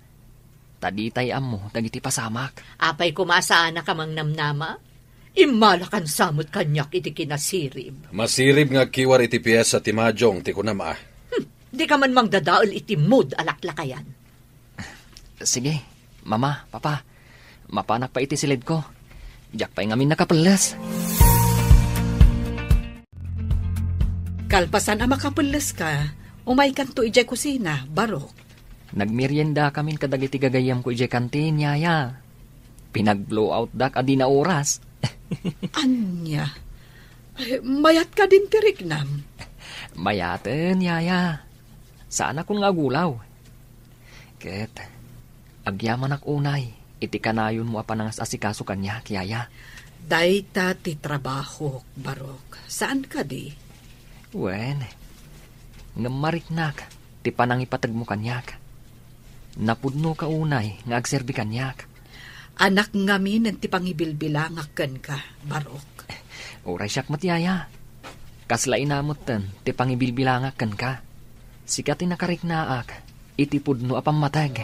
Ta ditay ammo dagiti pasamak. Apay koma saanak a mangnamnama? Immalakan sa met kaniak iti kinasirib. Masirib nga agkiwar iti piesa ti majong ti kunam a. Hmm, dika man mangdadael iti mood a laklakayan. Sige, Mama, Papa, mapanak pay iti siledko. Diak pay ngamin nakapelles. Kalpasan a makapelleska, umaykanto idiay kusina, Barok. Nagmeriendakamin kadagiti gagayyemko idiay kantin, Yaya. Pinag-blowoutdak a dina oras. Ania? Ay, mayat kadin ti riknam? Mayaten, Yaya. Saanakon nga agulaw. Ket agyamanak unay iti kanayonmo a panangas-asikaso kaniak, Yaya. Dayta ti trabahok, Barok. Saan kadi? Wen, ngem mariknak ti panangipategmo kaniak. Napudnoka unay nga agserbi kaniak. Anak ngamin ti pangibilbilangak kenka, Barok. Uray siak met, Yaya. Kasla ina metten ti pangibilbilangak kenka. Sika ti nakariknaak iti pudno a pammateg.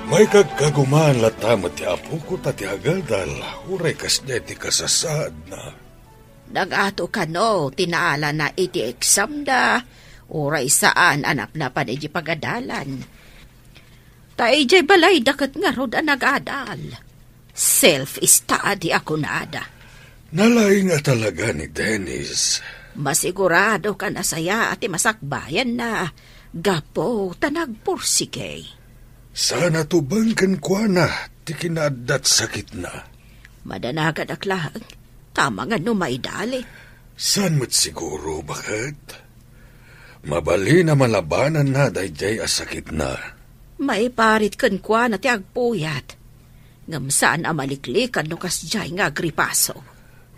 Maikagkaguman latta met ti apoko ta ti agadal, uray kasdiay ti kasasaadna. Nagato kano ti naalana iti eksamda, uray saan a napnapan iti pagadalan. Ta idiay balayda ket ngarud a nagadal. Self-study a kunada. Nalaing a talaga ni Dennis. Masigurado ka nasayaat ti masakbayanna, gapu ta nagpursige. Saan a tubeng kenkuana ti kinaaddat sakitna. Madanagadak laeng, ta amangan no maidali. Saan met siguro, baket? Mabalin a malabananna daydiay a sakitna. Maiparit kenkuana ti agpuyat, ngem saan a maliklikan no kasdiay nga agripaso.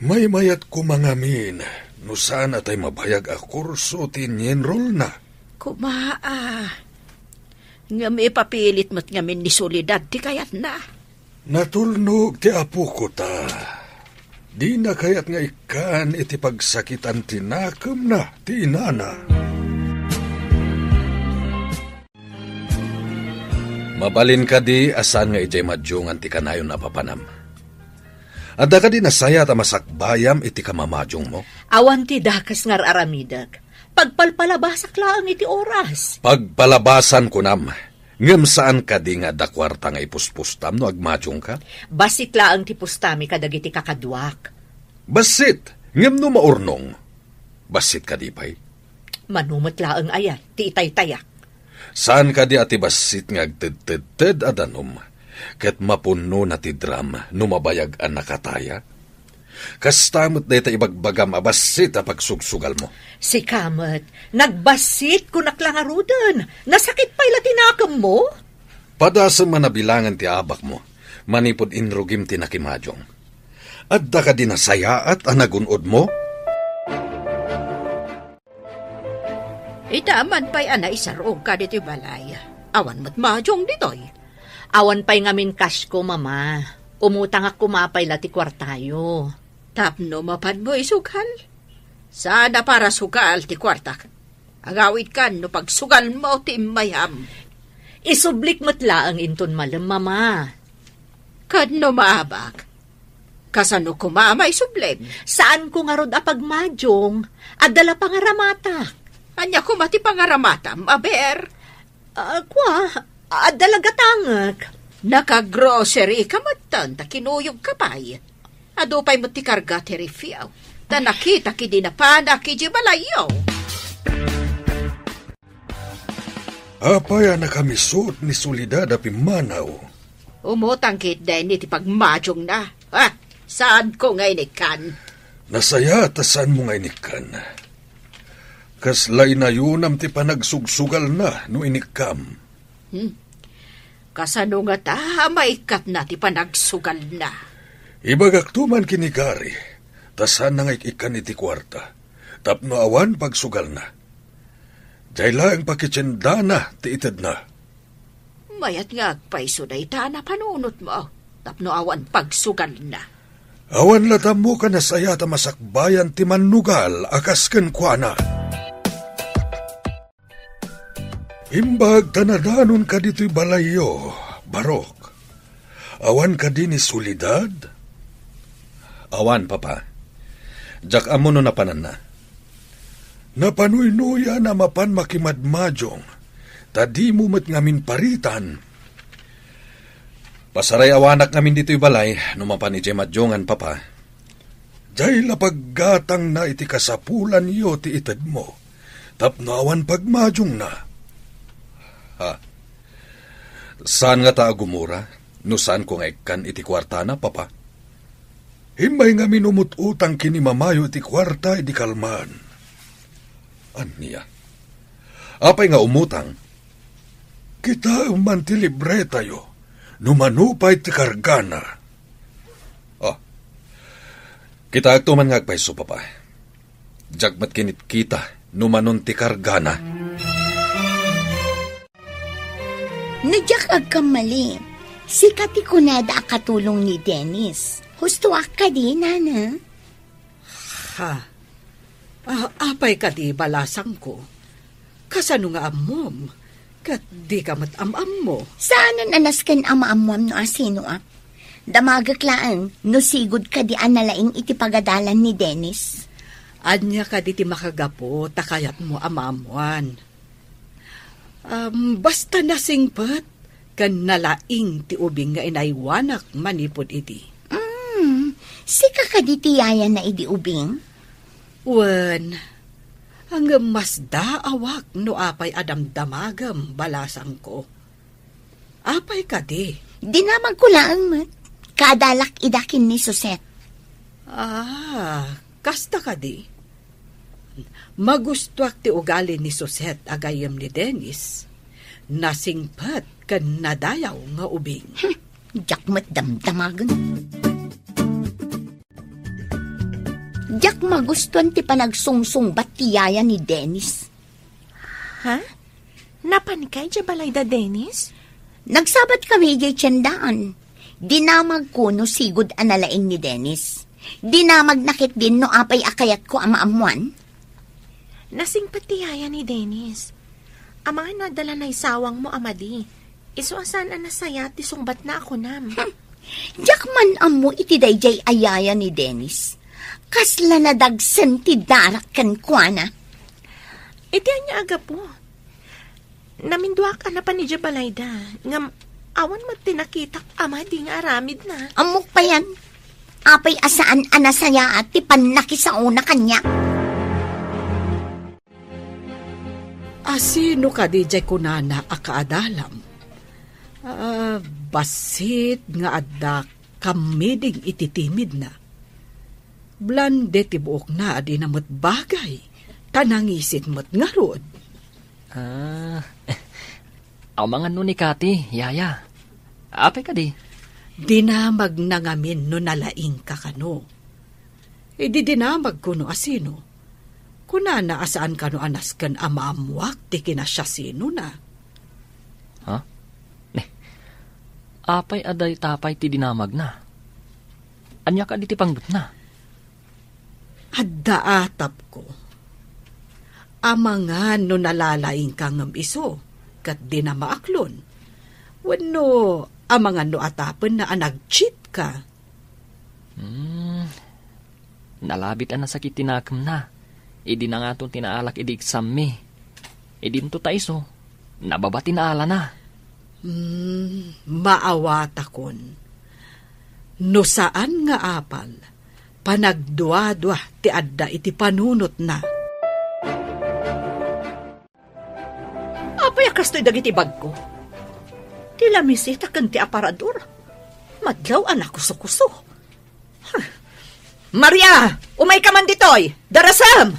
Maymayat koma ngamin no saan a tay mabayag a kurso ti inyenrolna. Koma a. Ngem ipapilit met ngamin ni Soledad ti kayatna. Natulnog ti apoko ta dina kayat nga ikkan iti pagsakitan ti nakemna ti inana. Mabalin kadi a saan nga idiay madiongan ti kanayon a papanam? Adda kadi nasayaat a masakbayam iti kamamadiongmo? Awan ti dakes nga ar-aramidek. Pagpalpalabasak laeng iti oras. Pagpalabasan, kunam. Ngem saan kadi nga adda kuarta nga ipuspustam no agmadiongka? Bassit laeng ti pustami kadagiti kakaduak. Bassit, ngem no maurnong, bassit kadi pay? Mano met laeng aya ti itaytayak? Saan kadi a ti bassit nga agtedtedted a danum, ket mapunnona ti dram no mabayag a nakataya? Kasta met dayta ibagbagam a bassit a pagsugsugalmo. Sika met, nagbassit, kunak la ngaruden. Nasakit pay la ti nakemmo? Padasem a nabilangan ti abakmo, manipud inrugim ti nakimadiong. Adda kadi nasayaat a nagun-odmo? Ita man pay a naisarog ka ditoy balay. Awan met madiong ditoy. Awan pay ngamin kasko, Mama. Umutangak koma pay la ti kuartayo. Tapno mapanmo isugal? Saan a para sugal ti kuartak. Agawidkan no pagsugalmo ti immayam. Isublik met laeng inton malem, Mama. Ket no maabak, kasano koma a maisublim? Saanko ngarud a pagmadiong, adda la pangaramatak. Ania koma ti pangaramatam, aber? Ah, kua, adda la gatangek. Nakagrocery ka metten, ta kinuyogka pay. Adu pay met ti karga ti refill. Ta nakitak idi napanak idiay balayyo. Apay a nakamisut ni Soledad a pimmanaw? Umutang ketdi iti pagmadiongna. Ah, saanko nga inikkan. Nasayaat a saanmo nga inikkan. Kasla inayonam ti panagsugsugalna no inikkam. Hmm. Kasano ngata a maikkatna ti panagsugalna? Ibagakto man ken ni Gary, ta saanna nga ik-ikkan iti kuarta, tapno awan pagsugalna. Diay laeng pakitiendana ti itedna. Mayat nga agpayso dayta a napanunotmo tapno awan pagsugalna. Awan latta ammo a nasayaat a masakbayan ti mannugal a kas kenkuana. Imbag ta nadanonka ditoy balayyo, Barok. Awan kadi ni Soledad? Awan, Papa. Diak ammo no napananna. Napanuynoyan a mapan makimadmadiong, ta dimo met ngamin paritan. Pasarayawanak ngamin ditoy balay no mapan idiay madiongan, Papa. Diay la paggatangna iti kasapulanyo ti itedmo, tapno awan pagmadiongna. Ha? Saan ngata a gumura no saanko nga ikkan iti kuartana, Papa? Immay ngamin umut-utang ken ni Mamayo iti kuarta idi kalman. Ania? Apay nga umutang? Kitaem man ti libretayo no mano pay ti kargana. Ah, kitaekto man nga agpayso, Papa. Diak met kinitkita no manon ti kargana. No diak agkamali, sika ti kunada a katulong ni Dennis. Hustoak kadi, Nana? Ha? Ah, apay kadi, balasangko? Kasano nga ammom? Ket dika met am-ammo? Saanen a nasken a maammoam no asinoak. Damagek laeng no sigud kadi a nalaing iti pagadalan ni Dennis. Ania kadi ti makagapu ta kayatmo a maammoan? Am, basta nasingpet ken nalaing ti ubing nga inaywanak manipud idi. Mm, sika kadi ti yayana idi ubing? Wen, ngem masdaawak no apay a damdamagem, balasangko. Apay kadi? Dinamagko laeng met. Kaadalak ida ken ni Suset. Ah, kasta kadi? Magustoak ti ugali ni Suset a gayyem ni Dennis. Nasingpet ken nadayaw nga ubing. Hmm, diak met damdamagen. Diak magustuan ti panagsungsungbat ti yaya ni Dennis. Ha? Napanka idiay balay da Dennis? Nagsabat kami idiay tiendaan. Dinamagko no sigud a nalaing ni Dennis. Dinamagna ketdin no apay a kayatko a maammoan. Nasingpet ti yaya ni Dennis. Amangan no adda la naisawangmo a madi. Isu a saan a nasayaat ti sungbatna a kunam. Hmm. Diak man ammo iti daydiay a yaya ni Dennis. Kasla nadagsen ti darak kenkuana. Iti ania a gapu? Naminduak a napan idiay balayda, ngem awan met ti nakitak a madi nga aramidna. Ammok payen, apay a saan a nasayaat ti pannakisaona kaniak. Asino kadi diay kunana a kaadalam? Ah, bassit nga adda kammiding iti timidna. Blonde ti buokna a dina met bagay, ta nangisit met ngarud. Ah, amangan no ni Kati, yaya. Apay kadi? Dinamagna ngamin no nalaingka kano. Idi dinamagko no asino, kunana a saan kano a nasken a maammoak ti kinasiasinona. Ha? Ne, apay a dayta pay ti dinamagna? Ania kadi ti panggepna? Adda atapko. Amangan no nalalaingka ngem isu, ket dina maaklon. Wenno amangan no atapenna a nag-cheat ka. Hmm. Nalabit a nasakit ti nakemna. Idi nangaton ti naalak idi exam-mi. Idinto ta isu, nababa ti naalana. Hmm, maawatakon. No saan nga apal, panagduadua ti adda iti panunotna. Apay a kastoy dagiti bagko? Ti lamisita ken ti aparador. Madlaw a nakusokuso. Huh. Maria, umayka man ditoy! Darasem!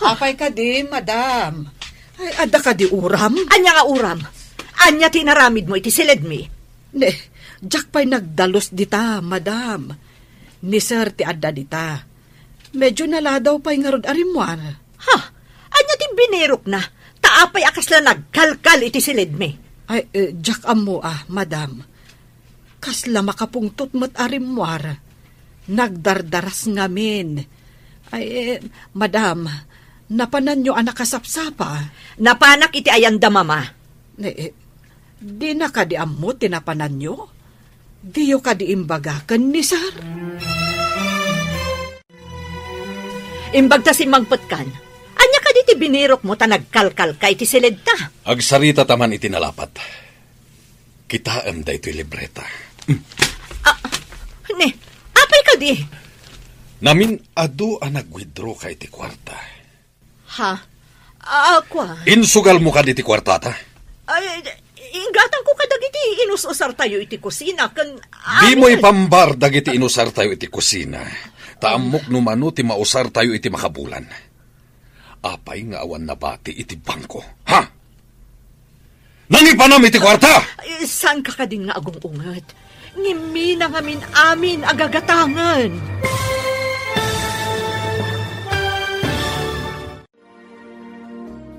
Apay kadi, madam? Ay, adda kadi uram? Ania nga uram? Ania ti inaramidmo iti siledmi? Ne, diak pay nagdalus dita, madam. Ni sir ti adda dita. Medyo naladaw pay ngarud a rimmuar. Ha? Ania ti binirokna? Ta apay a kasla nagkalkal iti siledmi? Ay, eh, diak ammo, ah, madam. Kasla makapungtot met a rimmuar. Nagdardaras ngamin. Ay, eh, madam, napananyo a nakasapsapa? Napanak iti ayanda, mama. Eh, eh, dina kadi ammo ti napananyo? Diyo kadi imbaga ken ni sir? Imbag ta simmangpetkan. Ania kadi ti binirokmo ta nagkalkalka iti siledta? Agsarita ta man iti nalapat. Kitaem daytoy libreta. Ah, ne, apay kadi? Namin adu a nag-withdraw ka iti kuarta. Ha? Ah, kua? Insugalmo kadi ti kuartata? Ay, inggatangko kadagiti inus-usartayo iti kusina ken Dimo amin. Ipambar dagiti inusartayo iti kusina. Ta ammok no mano ti mausartayo iti makabulan. Apay nga awan nabati iti bangko? Ha? Nangipanam iti kuarta! Eh, saan ka kadin nga agung-unget? Ngimmi na ngamin amin a gagatangen.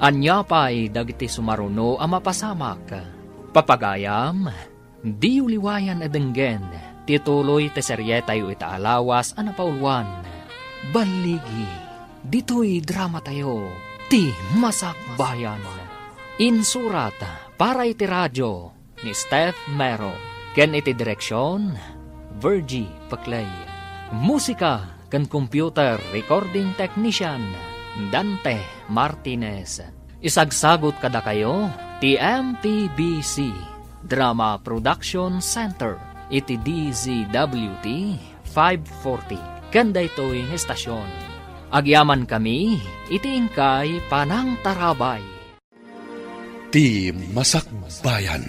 Ania pay dagiti sumaruno a mapasamak? Papagayam, diyo liwayan a denggen ti tuloy ti serietayo ita a lawas a napauluan. Balligi, ditoy dramatayo, Ti Masakbayan. Insurat para iti radio ni Steph Mero, ken iti direksion, Virgie Peclay. Musika ken computer recording technician, Dante Martinez. Isagsagut kadakayo ti M P B C Drama Production Center iti D Z W T five forty ken daytoy nga estasion. Agyamankami iti inkay panangtarabay. Ti Masakbayan.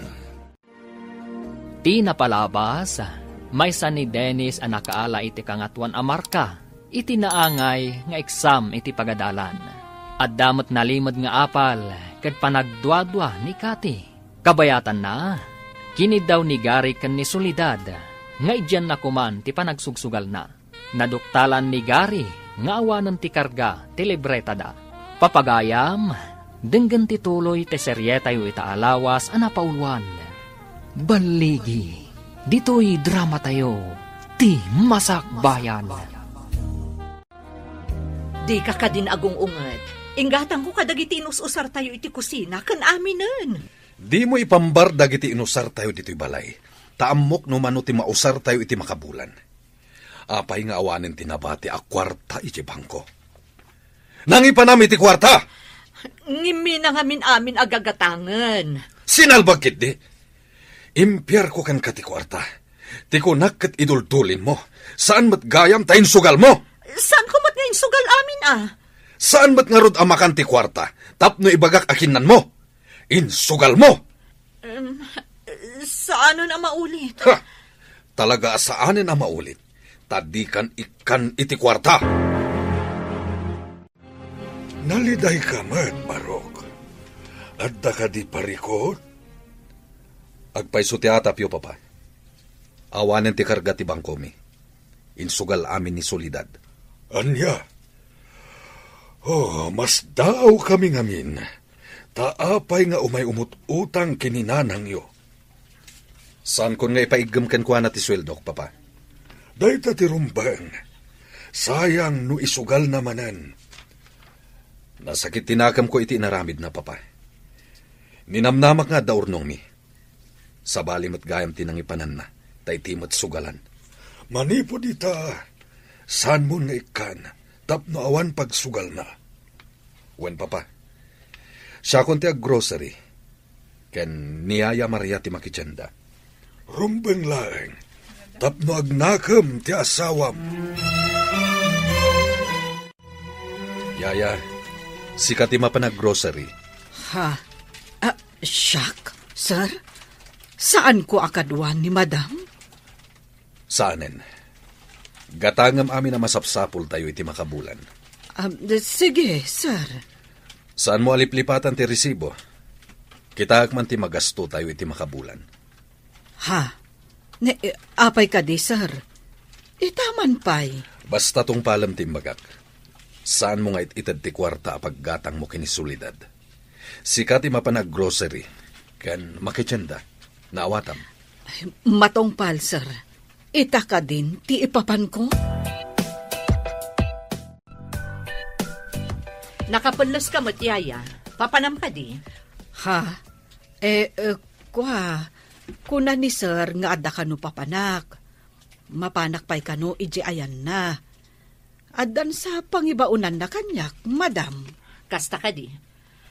Ti napalabas, maysa ni Dennis a nakaala iti kangatoan a marka iti naangay nga eksam iti pagadalan. Adda met nalimed nga apal ket panagduadua ni Cathy. Kabayatanna, kiniddaw ni Gary ken ni Soledad nga idianna koman ti panagsugsugalna. Naduktalan ni Gary nga awanen ti karga ti libretada. Papagayam, denggen ti tuloy ti serietayo ita a lawas a napauluan. Balligi, ditoy dramatayo, Ti Masakbayan. Dika kadin agung-unget. Inggatangko kadagiti inus-usartayo iti kusina ken aminen. Dimo ipambar dagiti inusartayo ditoy balay, ta ammok no mano ti mausartayo iti makabulan. Apay nga awanen ti nabati a kuarta iti bangko? Nangipanam iti kuarta! Ngimmi na ngamin amin a gagatangen. Sinalbag ketdi. Impiarko kenka ti kuarta. Ti kunak ket iduldulinmo. Saan met gayam ta insugalmo. Saanko met nga insugal amin a? Saan met ngarud a makan ti kuarta tapno ibagak a kinnanmo? Insugalmo! Em, saanen a maulit. Ha! Talaga a saanen a maulit. Ta dikan ikkan iti kuarta. Nalidayka met, Barok. Adda kadi parikut? Agpayso ti atapyo, Papa. Awanen ti karga ti bangkomi. Insugal amin ni Soledad. Ania? Oh, masdaawkami ngamin. Ta apay nga umay umut-utang ken ni nanangyo? Saankon nga ipaiggem kenkuana ti sueldok, Papa. Dayta ti rumbeng. Sayang no isugalna manen. Nasakit ti nakemko iti inaramidna, Papa. Ninamnamak nga adda urnongmi. Sabali met gayam ti nangipananna, ta iti met sugalan. Manipud ita, saanmon nga ikkan, tapno awan pagsugalna. Wen, Papa, siakon ti aggrocery, ken ni Yaya Maria ti makitienda. Rumbeng laeng, tapno agnakem ti asawam. Yaya, sika ti mapan aggrocery. Ha? Ah, siak, sir? Saanko a kaduan ni Madam? Saanen. Gatangem amin a masapsapultayo iti makabulan. Am, sige, sir. Saanmo a liplipatan ti resibo? Kitaek man ti magastotayo iti makabulan. Ha? Ne, eh, apay kadi, sir? Ita man pay. Basta tungpalem ti imbagak. Saanmo nga it-ited ti kuarta a paggatangmo ken ni Soledad. Sika ti mapan aggrocery ken makitienda. Naawatam. Ay, matungpal, sir. Ita kadin ti ipapanko? Nakapelles ka met, yaya. Papanam kadi? Ha? Eh, eh, kua, kuna ni sir nga adda kano papanak. Mapanak pay kano iti ayanna. Addan sa pangibaonanna kaniak, madam. Kasta kadi.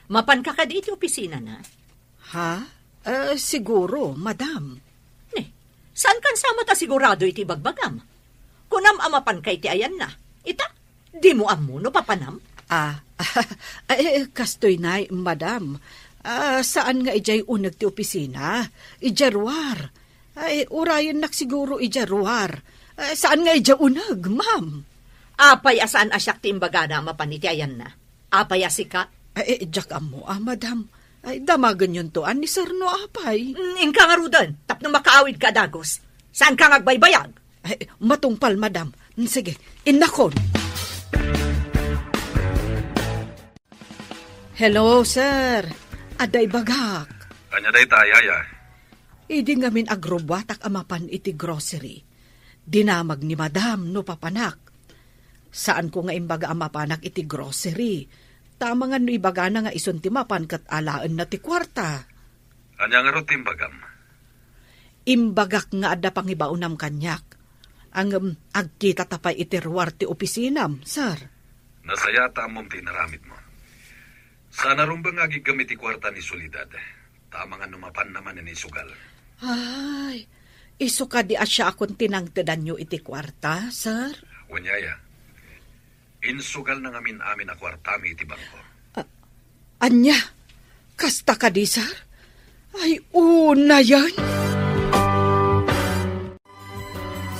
Mapanka kadi iti opisinana? Ha? Eh, siguro, madam. Ne, saan kan sa met a sigurado iti ibagbagam? Kunam a mapanka iti ayanna. Ita, dimo ammo no papanam? Ah, eh, kastoy nay, madam. Ah, saan nga idiay uneg ti opisina? Idiay ruar. Ay, urayennak siguro idiay ruar. Eh, saan nga idiay uneg, ma'am? Apay a saan a siak ti imbagana a mapan iti ayanna? Apay a sika? Ay, eh, diak ammo, ah, madam. Ay, damagenyonto, ah, ni sir no apay. Mm, inka ngaruden, tapno makaawidka a dagus. Saanka nga agbaybayag? Ay, matungpal, madam. Mm, sige, innakon. Hello, sir. Adda ibagak. Ania dayta, yaya? Idi ngamin agrubbuatak a mapan iti grocery, dinamag ni madam no papanak. Saanko nga imbaga a mapanak iti grocery. Ta amangan no ibagana nga isun ti mapan ket alaenna ti kuarta. Ania ngarud ti imbagam? Imbagak nga adda pangibaonam kaniak. Ngem agkitata pay iti ruar ti opisinam, sir. Nasayaat ta ammom ti inaramidmo. Saan a rumbeng nga agiggem iti kuarta ni Soledad. Ta amangan no mapanna manen isugal. Ay, isu kadi a siakon ti nangtedanyo iti kuarta, sir? Wen, yaya. Insugalna ngamin amin a kuartami iti bangko. A-, ania? Kasta kadi, sir? Ay, unayen.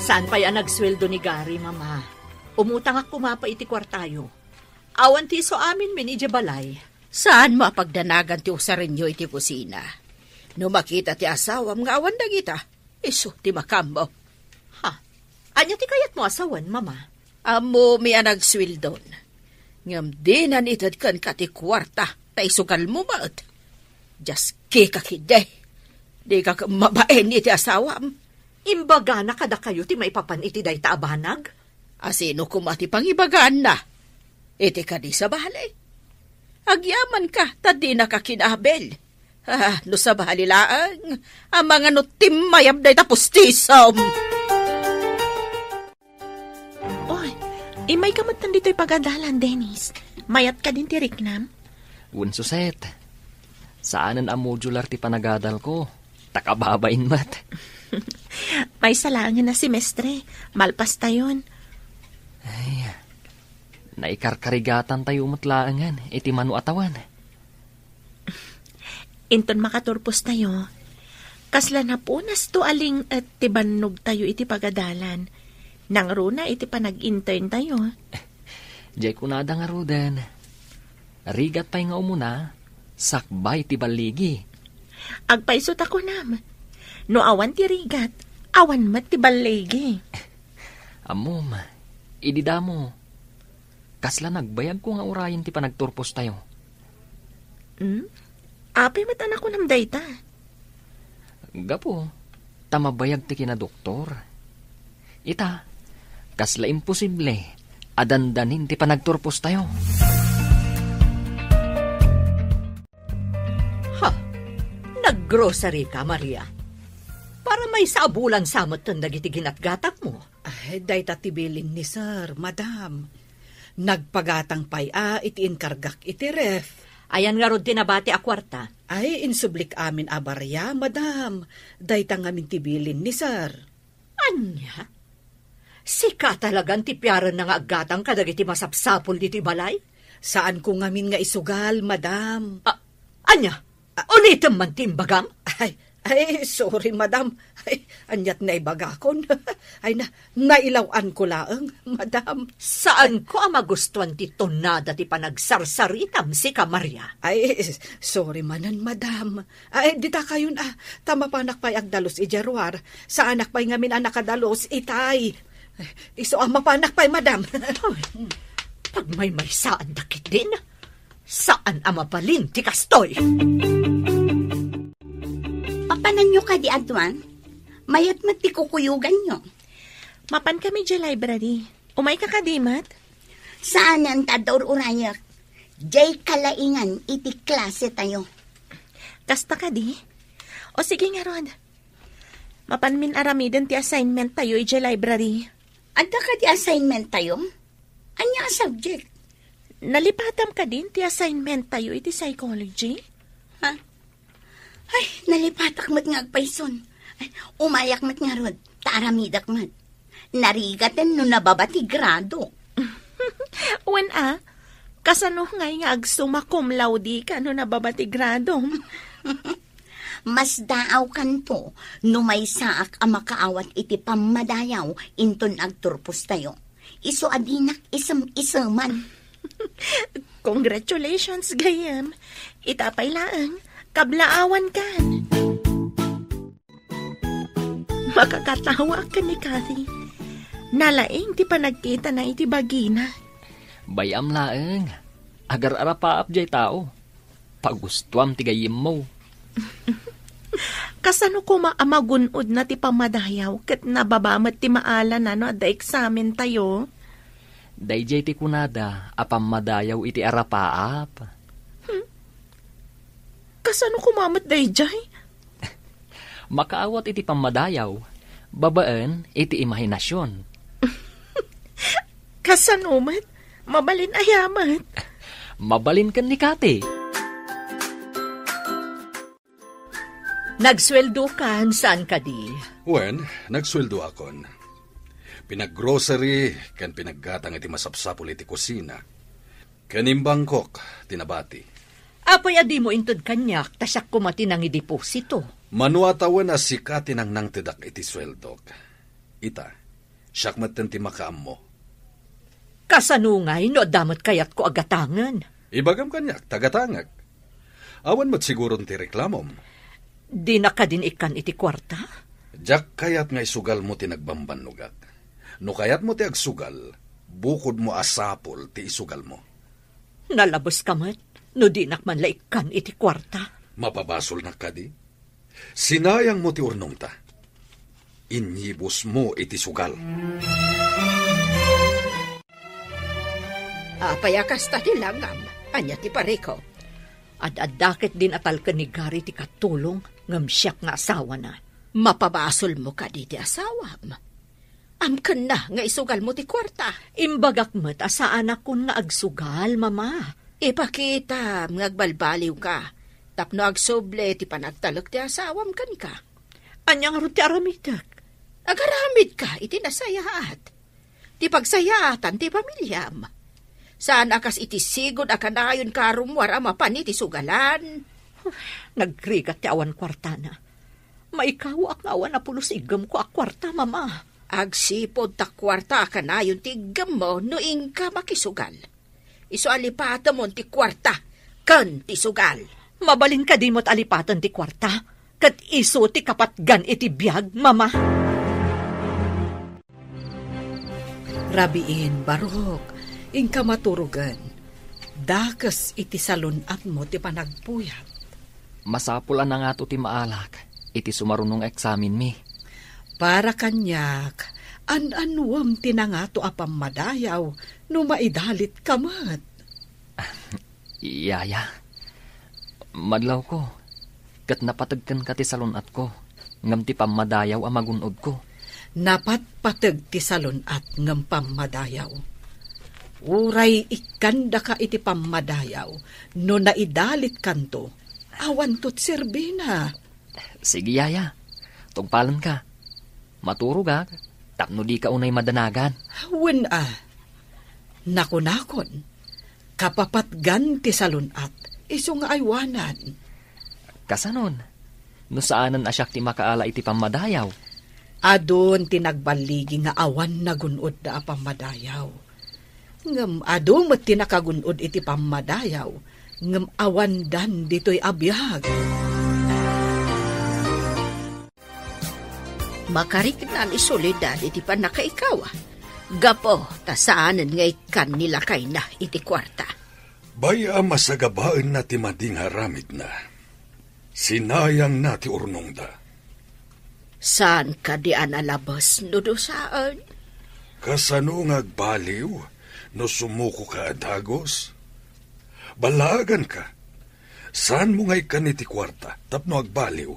Saan pay a nagsueldo ni Gary, Mama? Umutangak koma pay iti kuartayo. Awan ti isu aminmin idiay balay. Saanmo a pagdanagan ti usarenyo iti kusina? No makita ti asawam nga awan dagita, isu ti makaammo. Ha? Ania ti kayatmo a sawen, Mama? Ammomi a nagsueldon. Ngem dinan ited kenka ti kuarta ta isugalmo met. Diaskika ketdi. Dika ket mabain iti asawam. Imbagana kadakayo ti maipapan iti dayta a banag? A sino koma ti pangibagaanna? Iti kadi sabali? Agyamanka ta dinaka kinabil. Ah, no sabali laeng, amangan no timmayab dayta pustisom. Oy, immayka met ditoy pagadalan, Dennis. Mayat kadin ti riknam? Wen, Suset. Saanen a modular ti panagadalko. Ta kababain met. Maysa laengen a semestre, malpastayon. Ay, naikarkarigatantayo met laengen iti mano a tawen. Inton makaturpostayo, kasla napunasto a ling-et ti bannogtayo iti pagadalan. Nangruna iti panag-interntayo. Diay kunada ngaruden. Rigat pay nga umuna, sakbay ti balligi. Agpayso ta kunam, no awan ti rigat, awan met ti balligi. Ammom, idi damo, kasla nagbayagko nga urayen ti panagturpostayo. Hmm? Apay met a nakunam dayta? Gapu ta mabayag ti kinadoktor. Ita, kasla imposible a dandanin ti panagturpostayo. Ha? Naggrocery ka, Maria? Para maysa a bulan sa metten dagiti ginatgatangmo. Ay, dayta ti bilin ni Sir, Madam. Nagpagatang pay a iti inkargak iti ref. Ayan ngarud ti nabati a kuarta? Ay, insublik amin a baria, Madam. Dayta ngamin ti bilin ni Sir. Ania? Sika talagan ti piarenna nga aggatang kadagiti masapsapul ditoy balay? Saanko ngamin nga isugal, Madam. A-, ania? Ulitem man ti imbagam? Ay, Ay, sorry, madam. Ay, aniat naibagakon. Ay, na, nailaw-anko laeng, madam. Saanko a magustuan ti tonada ti panagsarsaritam, sika, Maria. Ay, sorry manen, madam. Ay, dita kayon, ah, ta mapanak pay agdalus idiay ruar. Saanak pay ngamin a nakadalus itay. Isu a mapanak pay, madam. Ay, pagmaymaysaanda ketdin. Saan a mabalin ti kastoy. Mapananyo kadi, Aduan? Mayat met ti kukuyoganyo. Mapan kami idiay library. Umayka kadi met? Saanen ta adda ur-urayek. Diay kalaingan iti klase tayo. Kasta kadi? O sige ngarud. Mapanmin aramiden ti assignment tayo idiay library. Adda kadi assignment tayo? Ania a subject? Nalipatam kadin ti assignment tayo iti psychology? Ha? Ay, nalipatak met nga agpayson. Ay, umayak met ngarud, ta aramidek met. Narigaten no nababa ti grado. Wen a, kasano ngay nga agsumma cum laude ka no nababa ti gradom? Masdaawkanto no maysaak a makaawat iti pammadayaw inton agturpostayo. Isu a dinak isem-iseman. Congratulations, gayyem. Ita pay laeng, kablaawankan. Makakatawa ken ni Kathy. Nalaing ti panagkitana iti bagina. Bay-am laeng. Agar-arapaap jay tao. Pagustuam ti gayyemmo. Kasano koma a magun-odna ti pammadayaw ket nababa met ti maalana no adda eksamen tayo? Dayjay ti kunada a pammadayaw iti arapaap. Hmm. Kasano koma met dayjay? Makaawat iti pammadayaw babaen iti imahinasion. Kasano met? Mabalin aya met? Mabalin ken ni Kati. Nagsueldokan, saan kadi? Wen, nagsueldoakon. Pinaggrocery ken pinaggatang iti masapsapul iti kusina. Ken imbangkok ti nabati. Apay a dimo inted kaniak, ta siak koma ti nangideposito? Mano a tawen a sika ti nangnangtedak iti sueldok. Ita, siak metten ti makaammo. Kasano ngay no adda met kayatko a gatangen? Ibagam kaniak, ta gatangek. Awan met siguron ti reklamom. Dinak kadin ikkan iti kuarta? Diak kayat nga isugalmo ti nagbambannogak. No kayatmo ti agsugal, bukodmo a sapul ti isugalmo. Nalabeska met no dinak man la ikkan iti kuarta. Mapabasolnak kadi? Sinayangmo ti urnongta. Inyibusmo iti sugal. Apay a kasta ti langam? Ania ti parikop? Ad-adda ketdin a talken ni Gary ti katulong ngem siak nga asawana. Mapabasolmo kadi ti asawam? Amkenna nga isugalmo ti kuarta. Imbagak met a saanakon nga agsugal, Mama. Ipakitam nga agbalbaliwka tapno agsubli ti panagtalek ti asawam kenka. Ania ngarud ti aramidek? Agaramidka iti nasayaat. Ti pagsayaatan ti pamiliam. Saan a kas iti sigud a kanayonka a rummuar a mapan iti sugalan. Nagrigat ti awan kuartana. Maikawaak nga awan a pulos iggemko a kuarta, Mama. Agsipud ta kuarta a kanayon ti iggemmo no inka makisugal. Isu a lipatemon ti kuarta ken ti sugal. Mabalin kadi met a lipaten ti kuarta ket isu ti kapatgan iti biag, Mama? Rabiin, barok, inka maturogen. Dakes iti salun-atmo ti panagpuyat. Masapul a nangato ti maalak iti sumaruno nga eksamenmi. Para kaniak, an-annuem ti nangato a pammadayaw no maidalitka met. Yaya, madlawko, ket napateg kenka ti salun-atko, ngem ti pammadayaw a magun-odko. Napatpateg ti salun-at ngem pammadayaw. Uray ikkandaka iti pammadayaw no naidalitkanto, awanto ti serbina. Sige, yaya. Tungpalenka. Maturogak tapno dika unay madanagan. Wen a. Nakunakon, kapapatgan ti salun-at, isu nga aywanan. Kasanon? No saanen a siak ti makaala iti pammadayaw. Adun ti nagballigi nga awan nagun-odda a pammadayaw. Ngem adu met ti nakagun-od iti pammadayaw, ngem awandan ditoy a biag. Makarikna ni Soledad iti pannakaikaw, gapu ta saanen nga ikkan ni lakayna iti kuarta. Bay-am a sagabaenna ti madi nga aramidna. Sinayangna ti urnongda. Saan kadi a nalabes no dusaen? Kasano nga agbaliw no sumukoka a dagus? Ballaaganka. Saanmo nga ikkan iti kuarta tapno agbaliw,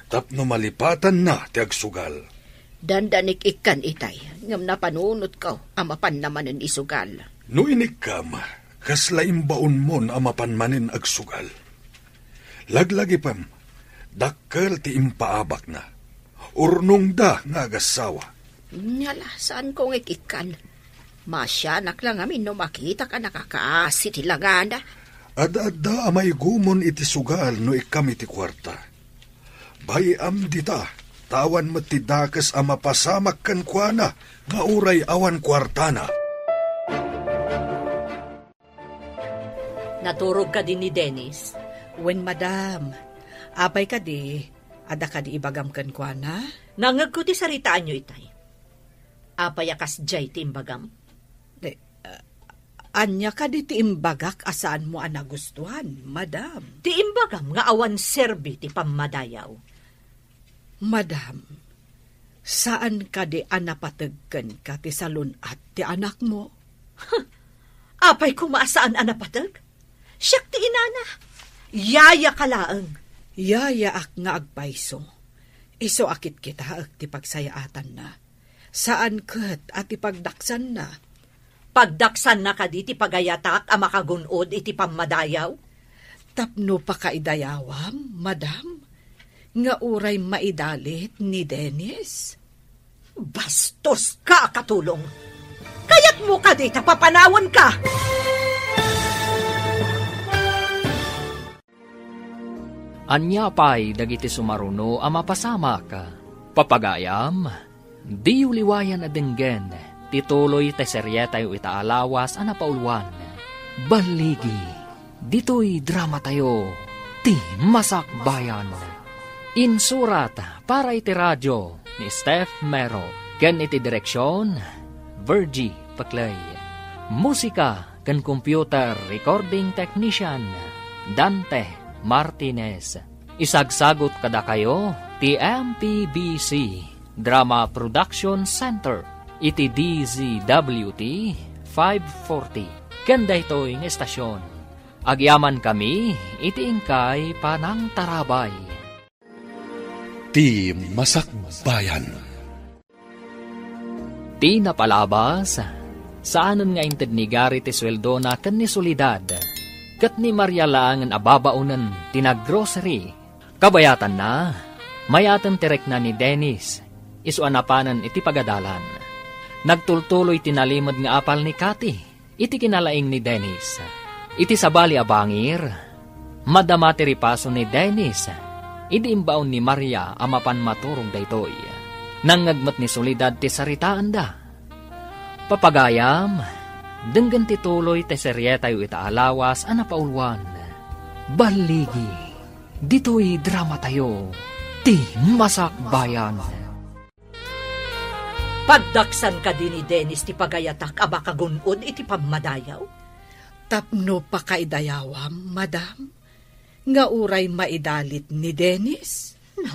tapno malipatanna ti agsugal. Dandanik ikkan itay, ngem napanunotko a mapanna manen isugal. No inikkam, kasla imbaonmon a mapan manen agsugal. Laglagipem, dakkel ti impaabakna. Urnongda nga agassawa. Nya la, saanko nga ikkan. Maasianak la ngamin no makitak a nakakaasi ti langana. Adda-adda a maigumon iti sugal no ikkam iti kuarta. Bay-am dita, ta awan met ti dakes a mapasamak kenkuana nga uray awan kuartana. Naturog kadi ni Dennis? Wen, madam. Apay kadi, adda kadi ibagam kenkuana? Nangngegko ti saritaanyo itay. Apay a kasdiay ti imbagam? Di, ah, ania kadi ti imbagak a saanmo a nagustuan, madam? Ti imbagam nga awan serbi ti pammadayaw. Madam, saan kadi a napateg kenka ti salun-at ti anakmo? Apay koma a saan a napateg? Siak ti inana. Yayaka laeng. Yayaak nga agpayso. Isu a kitkitaek ti pagsayaatanna. Saan ket a ti pagdaksanna. Pagdaksanna kadi ti pagayatak a makagun-od iti pammadayaw? Tapno pakaidayawam, madam, nga uray maidalit ni Dennis. Bastoska a katulong! Kayatmo kadi ta papanawenka? Ania pay dagiti sumaruno a mapasamak? Papagayam, diyo liwayan a denggen ti tuloy ti serietayo ita a lawas a napauluan. Balligi, ditoy dramatayo, Ti Masakbayan. Insurat para iti radio ni Steph Mero ken iti direksion, Virgie Peclay. Musika ken computer recording technician, Dante Martinez. Isagsagut kadakayo ti M P B C Drama Production Center iti D Z W T five forty ken daytoy nga estasion. Agyamankami iti inkay panangtarabay. Ti Masakbayan. Ti napalabas, saanen nga inted ni Gary ti sueldona ken ni Soledad, ket ni Maria laengen a babaonen ti naggrocery. Kabayatanna, mayaten ti rikna ni Dennis, isu a napanen iti pagadalan. Nagtultuloy ti nalimed nga apal ni Cathy iti kinalaing ni Dennis. Iti sabali a bangir, madama ti ripaso ni Dennis idi imbaon ni Maria a mapan maturog daytoy. Nangngeg met ni Soledad ti saritaanda. Papagayam, denggen ti tuloy ti serietayo ita a lawas a napauluan. Balligi, ditoy dramatayo, Ti Masakbayan. Pagdaksan kadi ni Dennis ti pagayatak a makagun-od iti pammadayaw? Tapno pakaidayawam, madam, nga uray maidalit ni Dennis? Na,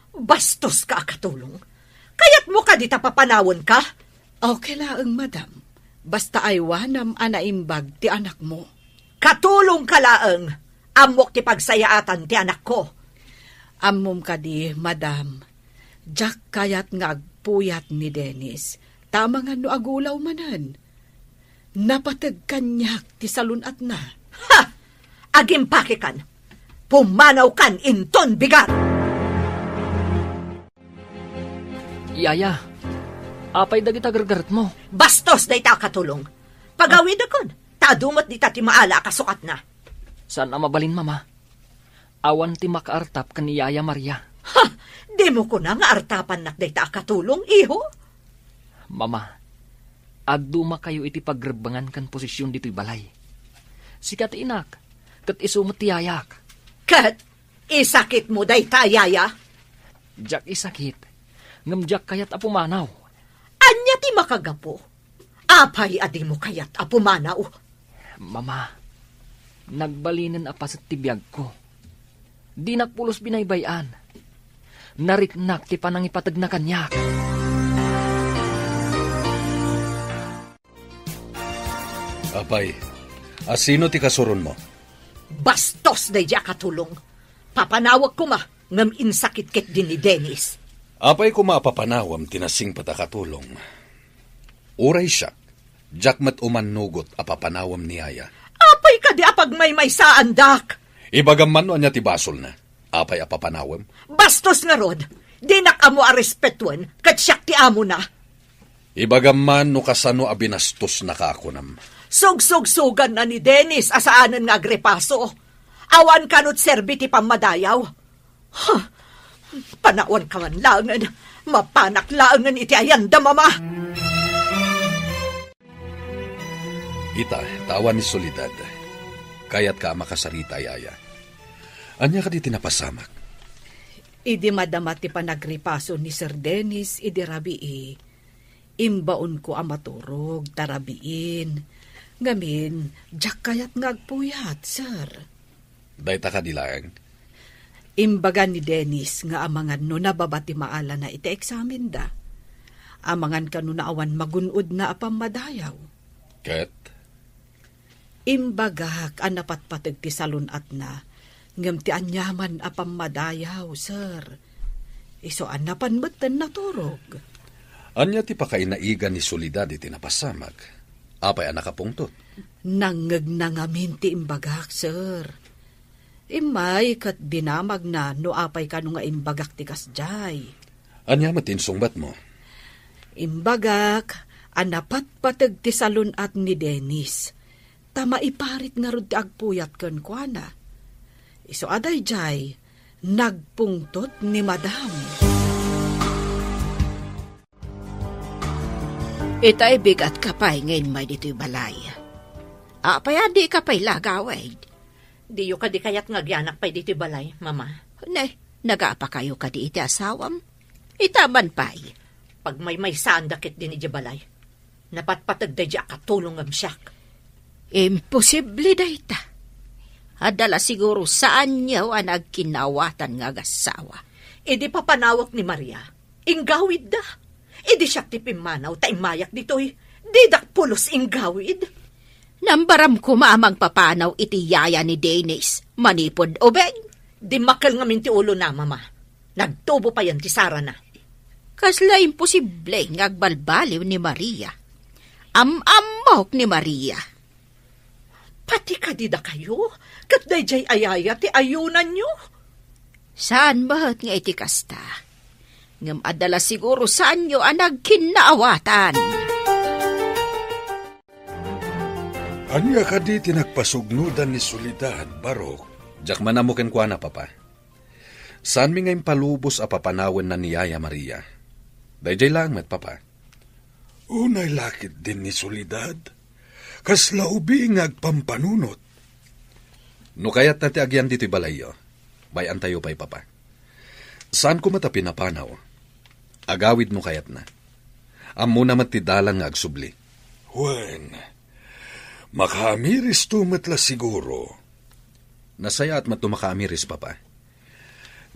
bastoska a katulong. Kayatmo kadi ta papanawenka? Okay laeng, madam. Basta aywanam a naimbag ti anakmo. Katulongka laeng. Ammok ti pagsayaatan ti anakko. Ammom kadi, madam, diak kayat nga agpuyat ni Dennis, ta amangan no agulaw manen. Napateg kaniak ti salun-atna. Ha! Agimpakekan! Pumanawkan inton bigat! Yaya, apay dagita gargaretmo? Bastos dayta a katulong. Pagawidekon, ta adu met dita ti maala a kasukatna. Saan a mabalin, Mama. Awan ti makaartap ken ni Yaya Maria. Ha! Dimo kuna nga artapannak dayta a katulong, iho? Mama, addumakayo iti pagrebbengan ken posesion ditoy balay. Sika ti inak, ket isu met ti yayak. Ket isakitmo dayta a yaya? Diak isakit, ngem diak kayat a pumanaw. Ania ti makagapu? Apay a dimo kayat a pumanaw? Mama, nagbalinen a paset ti biagko. Dinak pulos binaybay-an. Nariknak ti panangipategna kaniak. Apay, asino ti kasuronmo? Bastos daydi a katulong. Papanawek koma, ngem insakit ketdi ni Dennis. Apay koma a papanawem ti nasingpet a katulong? Uray siak, diak met umannugot a papanawem ni Yaya. Apay kadi a pagmaymaysaandak? Ibagam man no ania ti basolna. Apay a papanawem? Bastos ngarud! Dinak ammo a respetuen, ket siak ti amona. Ibagam man no kasano a binastosnaka a kunam. Sugsugsuganna ni Dennis a saanen nga agripaso. Awan kano ti serbi ti pammadayaw. Huh! Panawanka man laengen. Mapanak laengen iti ayanda, Mama. Ita, ta awan ni Soledad. Kayatka a makasarita, Yaya. Ania kadi ti napasamak? Idi madama ti panagripaso ni Sir Dennis idi rabii, imbaonko a maturog ta rabiin. Ngamin, diak kayat nga agpuyat, sir. Dayta kadi laeng? Imbaga ni Dennis nga amangan no nababa ti maalana iti eksamenda. Amangan kano no awan magun-odna a pammadayaw. Ket? Imbagak a napatpateg ti salun-atna, ngem ti aniaman a pammadayaw, sir. Isu a napan metten naturog. Ania ti pakainaigan ni Soledad iti napasamak? Apay a nakapungtot? Nangngegna ngamin ti imbagak, sir. Immay ket dinamagna no apay kano nga imbagak ti kasdiay. Ania met ti insungbatmo? Imbagak a napatpateg ti salun-at ni Dennis, ta maiparit ngarud ti agpuyat kenkuana. Isu a daydiay, nagpungtot ni Madam. Itay bigatka pay nga immay ditoy balay. Apay a dika pay la agawid? Diyo kadi kayat nga agyanak pay ditoy balay, Mama? Ne, nagapakayo kadi iti asawam? Ita man pay. Pagmaymaysaanda ketdin idiay balay. Napatpateg daydiay a katulong ngem siak. Imposible dayta. Adda la siguro saanyo a nagkinnaawatan nga agassawa. Idi papanawek ni Maria, inggawidda. Idi siak ti pimmanaw ta immayak ditoy, didak pulos inggawid. Nambaram koma a mangpapanaw iti yaya ni Dennis manipud ubing. Dimmakkel ngamin ti ulona, Mama. Nagtubo payen ti sarana. Kasla imposible nga agbalbaliw ni Maria. Am-ammok ni Maria. Pati kadi dakayo, ket daydiay a yaya ti ayunanyo? Saan met nga iti kasta. Ngem adda la siguro saanyo a nagkinnaawatan. Ania kadi ti nagpasugnodan ni Soledad, Barok? Diak man ammo kenkuana, Papa. Saanmi nga impalubos a papanawenna ni Yaya Maria. Daydiay laeng met, Papa. Unay la ketdin ni Soledad. Kasla ubing nga agpampanunot. No kayatna ti agyan ditoy balayyo, bay-antayo pay, Papa. Saanko met a pinapanaw. Agawid no kayatna. Ammona met ti dalan nga agsubli. Wen, makaamiristo met la siguro. Nasayaat met no makaamiris, Papa.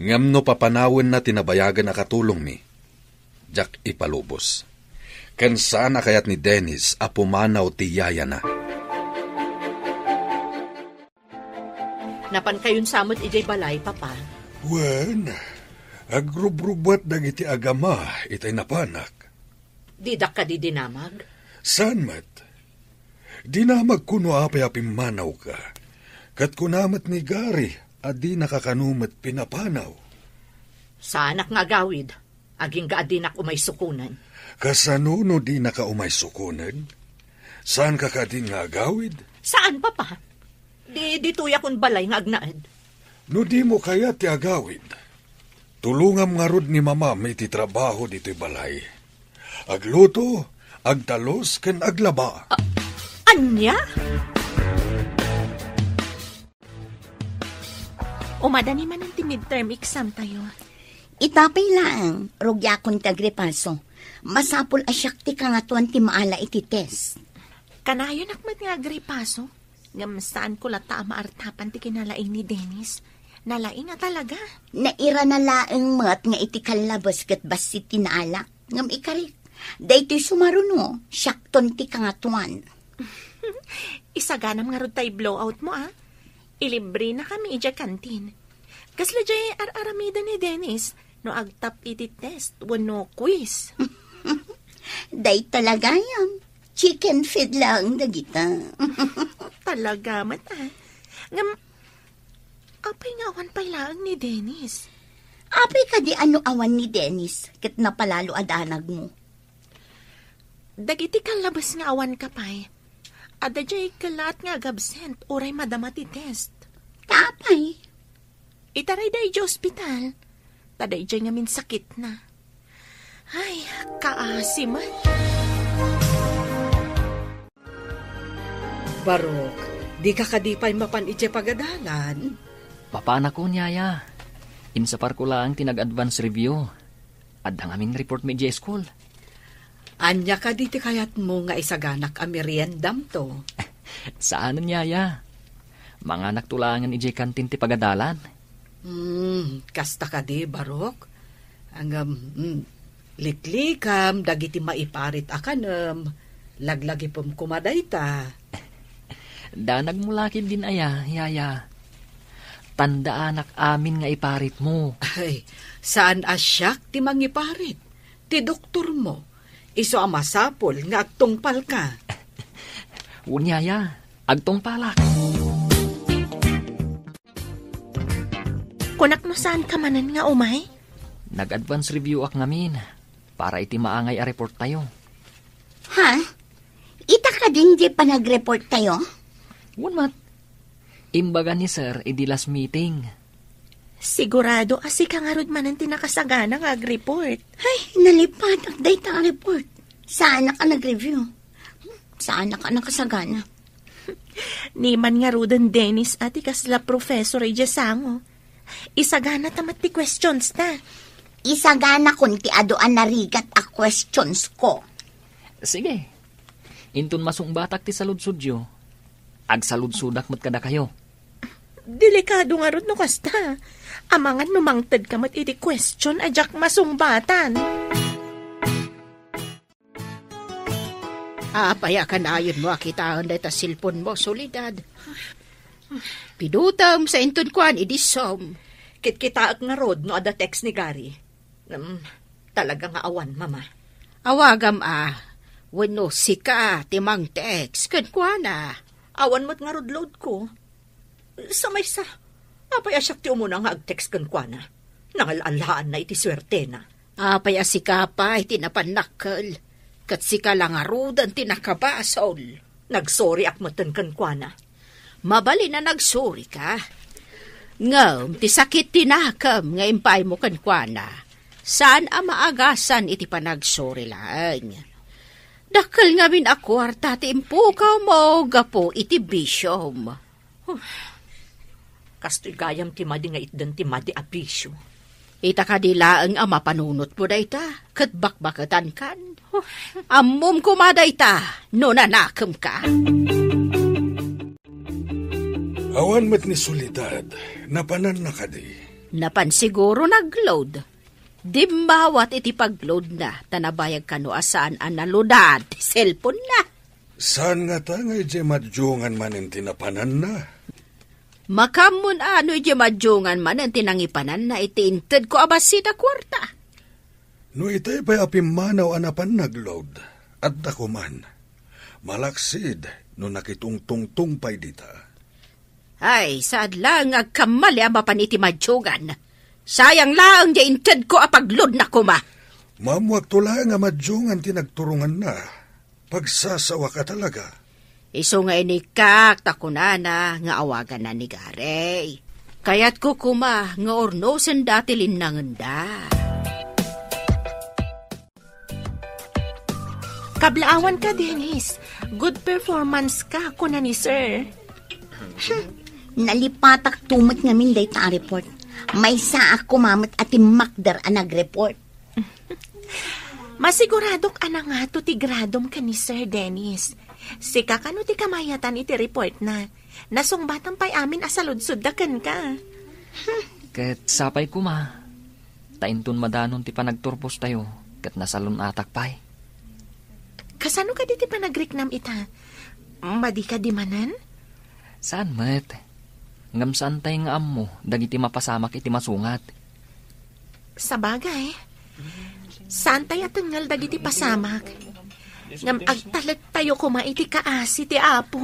Ngem no papanawenna ti nabayagen a katulongmi, diak ipalubos. Ken saan a kayat ni Dennis a pumanaw ti yayana. Napankayon sa met idiay balay, Papa? Wen, agrubrubuat dagiti agama itay napanak. Didak kadi dinamag? Saan met. Dinamagko no apay a pimmanawka. Ket kuna met ni Gary a dinaka kano met pinapanaw. Saanak nga agawid, agingga a dinak umay sukonen. Kasano no dinaka umay sukonen? Saanka kadin nga agawid? Saan, Papa. Di, ditoyak un balay nga agnaed. No dimo kayat ti agawid, tulongam ngarud ni Mamam iti trabaho ditoy balay. Agluto, agtalus, ken aglaba. A-, ania? Umadani manen ti midterm exam tayo. Ita pay laeng, rugiakon ti agripaso. Masapul a siak ti kangatoan ti maala iti test. Kanayonak met nga agripaso, ngem saanko latta a maartapan ti kinalaing ni Dennis. Nalaing a talaga. Nairana laeng met nga iti kallabes ket bassit ti naala. Ngem ikarik, daytoy sumaruno, siakton ti kangatoan. Isaganam ngarud tay blowout mo, a? Ilibrenakami idiay kantin. Kasla diay ar-aramiden ni Dennis no agtap iti test wenno quiz. Dayta la gayam. Chicken feed laeng dagita. Talaga met, a. Ngem, apay nga awan pay laeng ni Dennis? Apay kadi a no awan ni Dennis ket napalalo a danagmo? Dagiti kallabes nga awan ka pay, adda diay kellaat nga agabsent uray madama ti test. Ta apay? Itarayda idiay ospital, ta daydiay ngamin sakitna. Ay, kaasi met. Barok, dika kadi pay mapan idiay pagadalan? Mapanakon, yaya. Insaparko laeng ti nag-advance review. Adda ngamin report mi idiay school. Ania kadi ti kayatmo nga isaganak a meriendamto? Saanen, yaya. Manganakto laengen idiay kantin ti pagadalan. Hmm, kasta kadi, Barok? Ngem, mm, liklikam dagiti maiparit a kanem. Laglagipem koma dayta. Danagmo la ketdin aya, yaya. Tandaanak amin nga iparitmo. Ay, saan a siak ti mangiparit. Ti doktormo, isu a masapul nga agtungpalka. Wen, yaya, agtungpalak. Kunak no saanka manen nga umay? Nag-advance review ak ngamin para iti maangay a report tayo. Ha? Ita kadin diay panagreport tayo? Wen met. Imbaga ni Sir idi last meeting. Sigurado a sika ngarud manen ti nakasagana nga agreport. Ay, nalipatak dayta a report. Saanak a nagreview. Saanak a nakasagana. Ni man ngaruden Dennis a ti kasla professor idiay sango. Isagana ta met ti questions ta. Isaganakon ti adu a narigat a questions ko. Sige. Inton masungbatak ti saludsodyo, agsaludsodak met kadakayo. Delikado ngarud no kasta. Amangan no mangted ka met iti question a diak masungbatan. Apay a kanayonmo a kitaen dayta cellphone mo, Soledad? Pidutem sa inton kuan idi Zoom. Kitkitaek ngarud no adda text ni Gary. Ngem, talaga nga awan, Mama. Awagam a, wenno sika ti mangtext kenkuana. Awan met ngarud load ko. Sa maysa, apay a siak ti umuna nga agtext kenkuana? Nangal-allaanna iti suertena. Apay a sika pay ti napannakkel, ket sika la ngaruden ti nakabasol. Nagsoriak metten kenkuana. Mabalin a nagsorika. Ngem ti sakit ti nakem nga impaaymo kenkuana, saan a maagasan iti panagsori laeng. Dakkel ngamin a kuarta ti impukawmo gapu iti bisiom. Huh. Kastoy gayam ti madi nga itdan ti madi a bisio. Ita kadi laeng a mapanunotmo dayta, ket bakbaketankan. Huh. Ammom koma dayta, no nanakemka. Awan met ni Soledad, napananna kadi? Napan siguro nag-load. Dimmawat iti pag-loadna, ta nabayag kano a saan a naloadan ti cellphone-na. Saan ngata nga idiay madiongan manen ti napananna? Makaammoan a no idiay madiongan manen ti nangipananna iti intedko a bassit a kuarta. No itay pay a pimmanaw a napan nag-load, adda koman. Malaksid no nakitungtungtong pay dita. Ay, saad laeng nga agkammali a mapan iti madiongan. Sayang laeng diay intedko a pag-loadna koma. Maammoakto laeng a madiongan ti nagturonganna. Pagsasawak a talaga. Isu nga inikkak ta kunana nga awaganna ni Gary. Kayatko koma nga urnosenda ti linnangenda. Kablaawanka, Dennis. Good performance ka, kuna ni Sir. Nalipatak to met ngamin dayta a report. Maysaak koma met a timmakder a nag-report. Masiguradok a nangato ti gradom ken ni Sir Dennis. Sika kano ti kamayatan iti report na. Nasungbatam pay amin a saludsodda kenka. Ket sapay koma, ta inton madanon ti panagturpostayo, ket nasalun-atak pay. Kasano kadi ti panagriknam ita? Madi kadi manen? Saan met. Ngem saantay nga ammo dagiti mapasamak iti masungat. Sabagay, saantay a tengngel dagiti pasamak. Ngem agtalektayo koma iti kaasi ti Apo.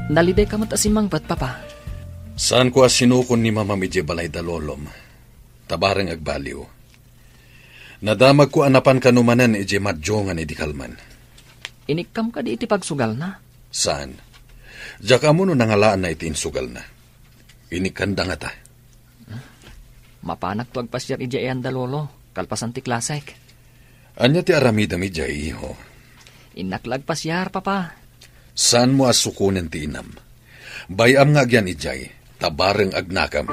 Nalidayka met a simmangpet, Papa. Saanko a sinukon ni Mamam idiay balay da Lolom. Ta bareng agbaliw. Nadamagko a napan kano manen idiay madiongan idi kalman. Inikkam kadi iti pagsugalna? Saan. Diak ammo no nangalaanna iti insugalna. Inikkanda ngata. Mapanakto agpasiar idiay ayan da Lolo, kalpasan ti klasek. Ania ti aramidem idiay, iho? Innak la agpasiar, Papa. Saanmo a sukonen ti inam. Bay-am nga agyan idiay, ta bareng agnakam.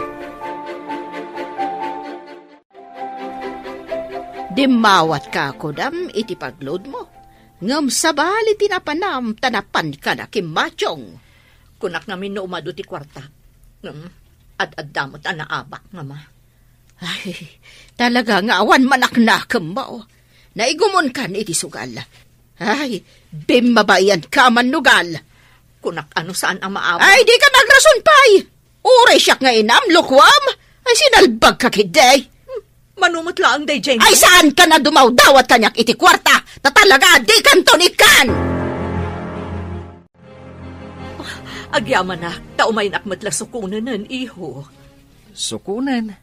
Dimmawatka, kudam, iti pagloadmo. Ngem sabali ti napanam, ta napanka na kimmationg. Kunak ngamin no umadu ti kuarta. Ngem, ad-adda met a naabak, Mama. Ay, talaga nga awan manaknakemmo. Naigumonkan iti sugal. Ay, bimmabaianka, mannugal. Kunak ano saan a maabak. Ay, dika magrason pay! Uray siak nga inam, lukuam! Ay, sinalbagka ketdi! Hmm, mano met laeng daydiay. Ay, saanka a dumawdawat kaniak iti kuarta, ta talaga dikanton ikkan! Agyamanak, ta umaynak met la sukonenen, iho. Sukonen?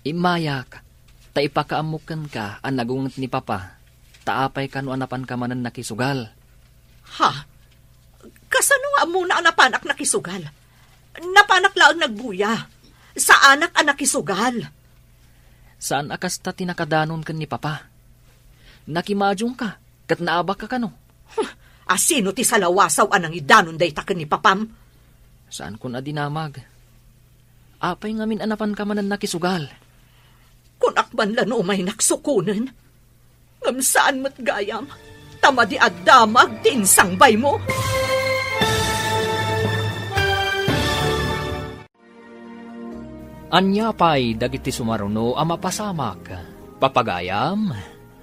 Immayak, ta ipakaammok kenka a nagunget ni Papa, ta apay kano a napanka manen nakisugal. Ha? Kasano nga ammona a napanak nakisugal? Napanak laeng nagbuya. Saanak a nakisugal. Saan a kasta ti nakadanon ken ni Papa. Nakimadiongka, ket naabakka kano. Huh, asino ti salawasaw a nangidanon dayta ken ni Papam? Saankon a dinamag. Apay ngamin a napanka manen nakisugal? Kunak man la no umaynak sukonen. Ngem saan met gayam, ta madi a damag ti insangbaymo. Ania pay dagiti sumaruno a mapasamak? Papagayam,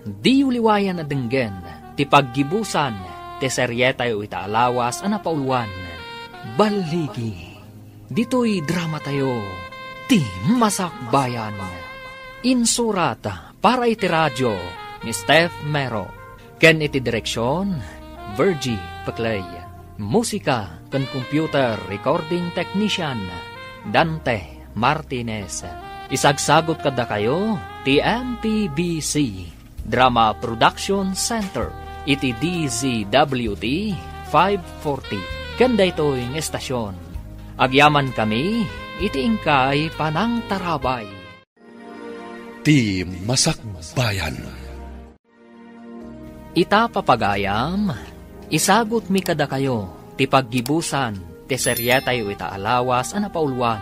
diyo liwayan a denggen ti paggibusan ti serietayo ita a lawas a napauluan, Balligi. Ditoy dramatayo, ti Masakbayan. Insurat para iti radio ni Steph Mero, ken iti direksion, Virgie Peclay. Musika ken computer recording technician, Dante Martinez. Isagsagot kadakayo ti M P B C Drama Production Center iti D Z W T five forty. Ken daytoy nga estasion, agyamankami iti inkay panangtarabay. Ti Masakbayan. Ita, papagayam, isagutmi kadakayo ti paggibusan ti serietayo ita a lawas a napauluan,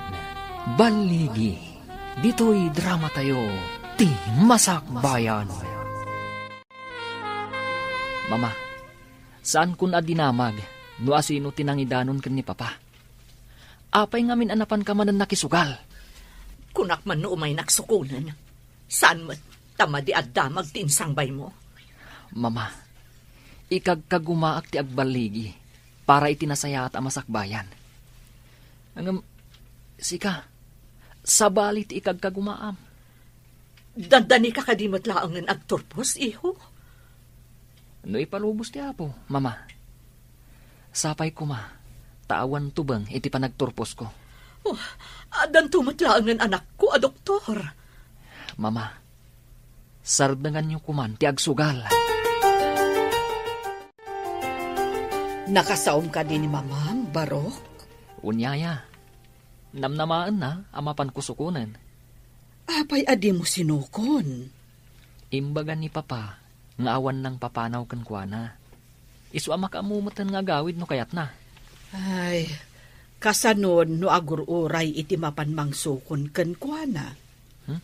Balligi. Ditoy dramatayo, ti Masakbayan. Mama, saankon a dinamag no asino ti nangidanon ken ni Papa. Apay ngamin a napanka manen nakisugal? Kunak man no umaynak sukonen. Saan met, ta madi a damag ti insangbaymo. Mama, ikagkagumaak ti agballigi para iti nasayaat a masakbayan. Ngem, sika, sabali ti ikagkagumaam. Dandanika kadi met laengen agturpos, iho? No ipalubos ti Apo, Mama. Sapay koma, ta awan tubeng iti panagturposko. Oh, addanto met laengen anakko a doktor. Mama, sardenganyo koman ti agsugal. Nakasaom kadi ni Mamam, Barok? Wen, yaya, namnamaenna a mapanko sukonen. Apay a dimo sinukon? Imbaga ni Papa nga awan nangpapanaw kenkuana. Isu a makaammo metten nga agawid no kayatna. Ay, kasanon no agur-uray iti mapan mangsukon kenkuana? Hmm?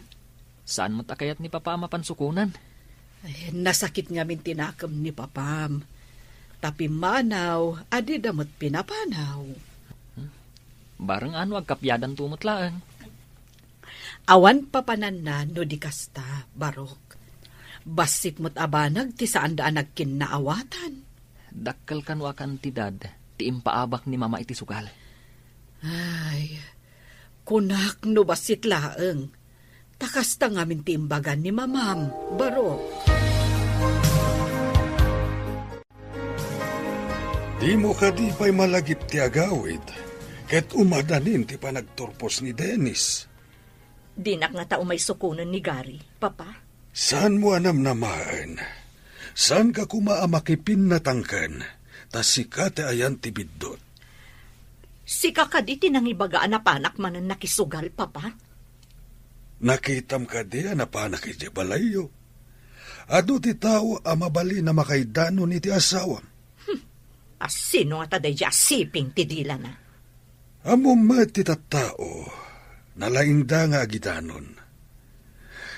Saan met a kayat ni Papa a mapansukonen? Ay, nasakit ngamin ti nakem ni Papam. Ta pimmanaw a dida met pinapanaw. Hmm? Bareng ano agkapiadanto met laeng. Awan papananna no di kasta, Barok. Bassit met a banag ti saanda a nagkinnaawatan. Dakkel kano a kantidad ti impaabak ni Mama iti sugal. Ay, kunak no bassit laeng. Ta kasta ngamin ti imbaga ni Mamam, Barok. Dimo kadi pay malagip ti agawid, ket umadanin ti panagturpos ni Dennis? Dinak ngata umay sukonen ni Gary, Papa. Saanmo a namnamaen? Saanka koma a makipinnatangken, ta sika ti ayan ti biddut. Sika kadi ti nangibaga a napanak manen nakisugal, Papa? Nakitam kadi a napanak idiay balayyo? Adu ti tao a mabalin a makaidanon iti asawam? Hmm. Asino ngata daydiay a siping ti dilana? Ammom met ti tattao, nalaingda nga agidanon.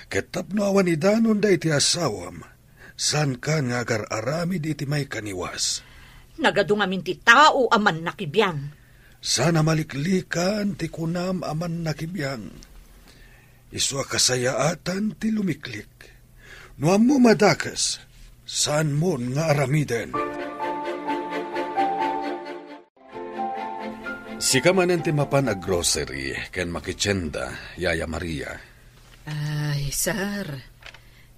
Ket tapno awan idanonda iti asawam, saankan nga agar-aramid iti maikaniwas. Nagadu ngamin ti tao a mannakibiang. Saan a maliklikan ti kunam a mannakibiang. Isu a kasayaatan ti lumiklik. No ammom a dakes, saanmon nga aramiden. Sika manen ti mapan a grocery ken makitienda, Yaya Maria. Ay, sir.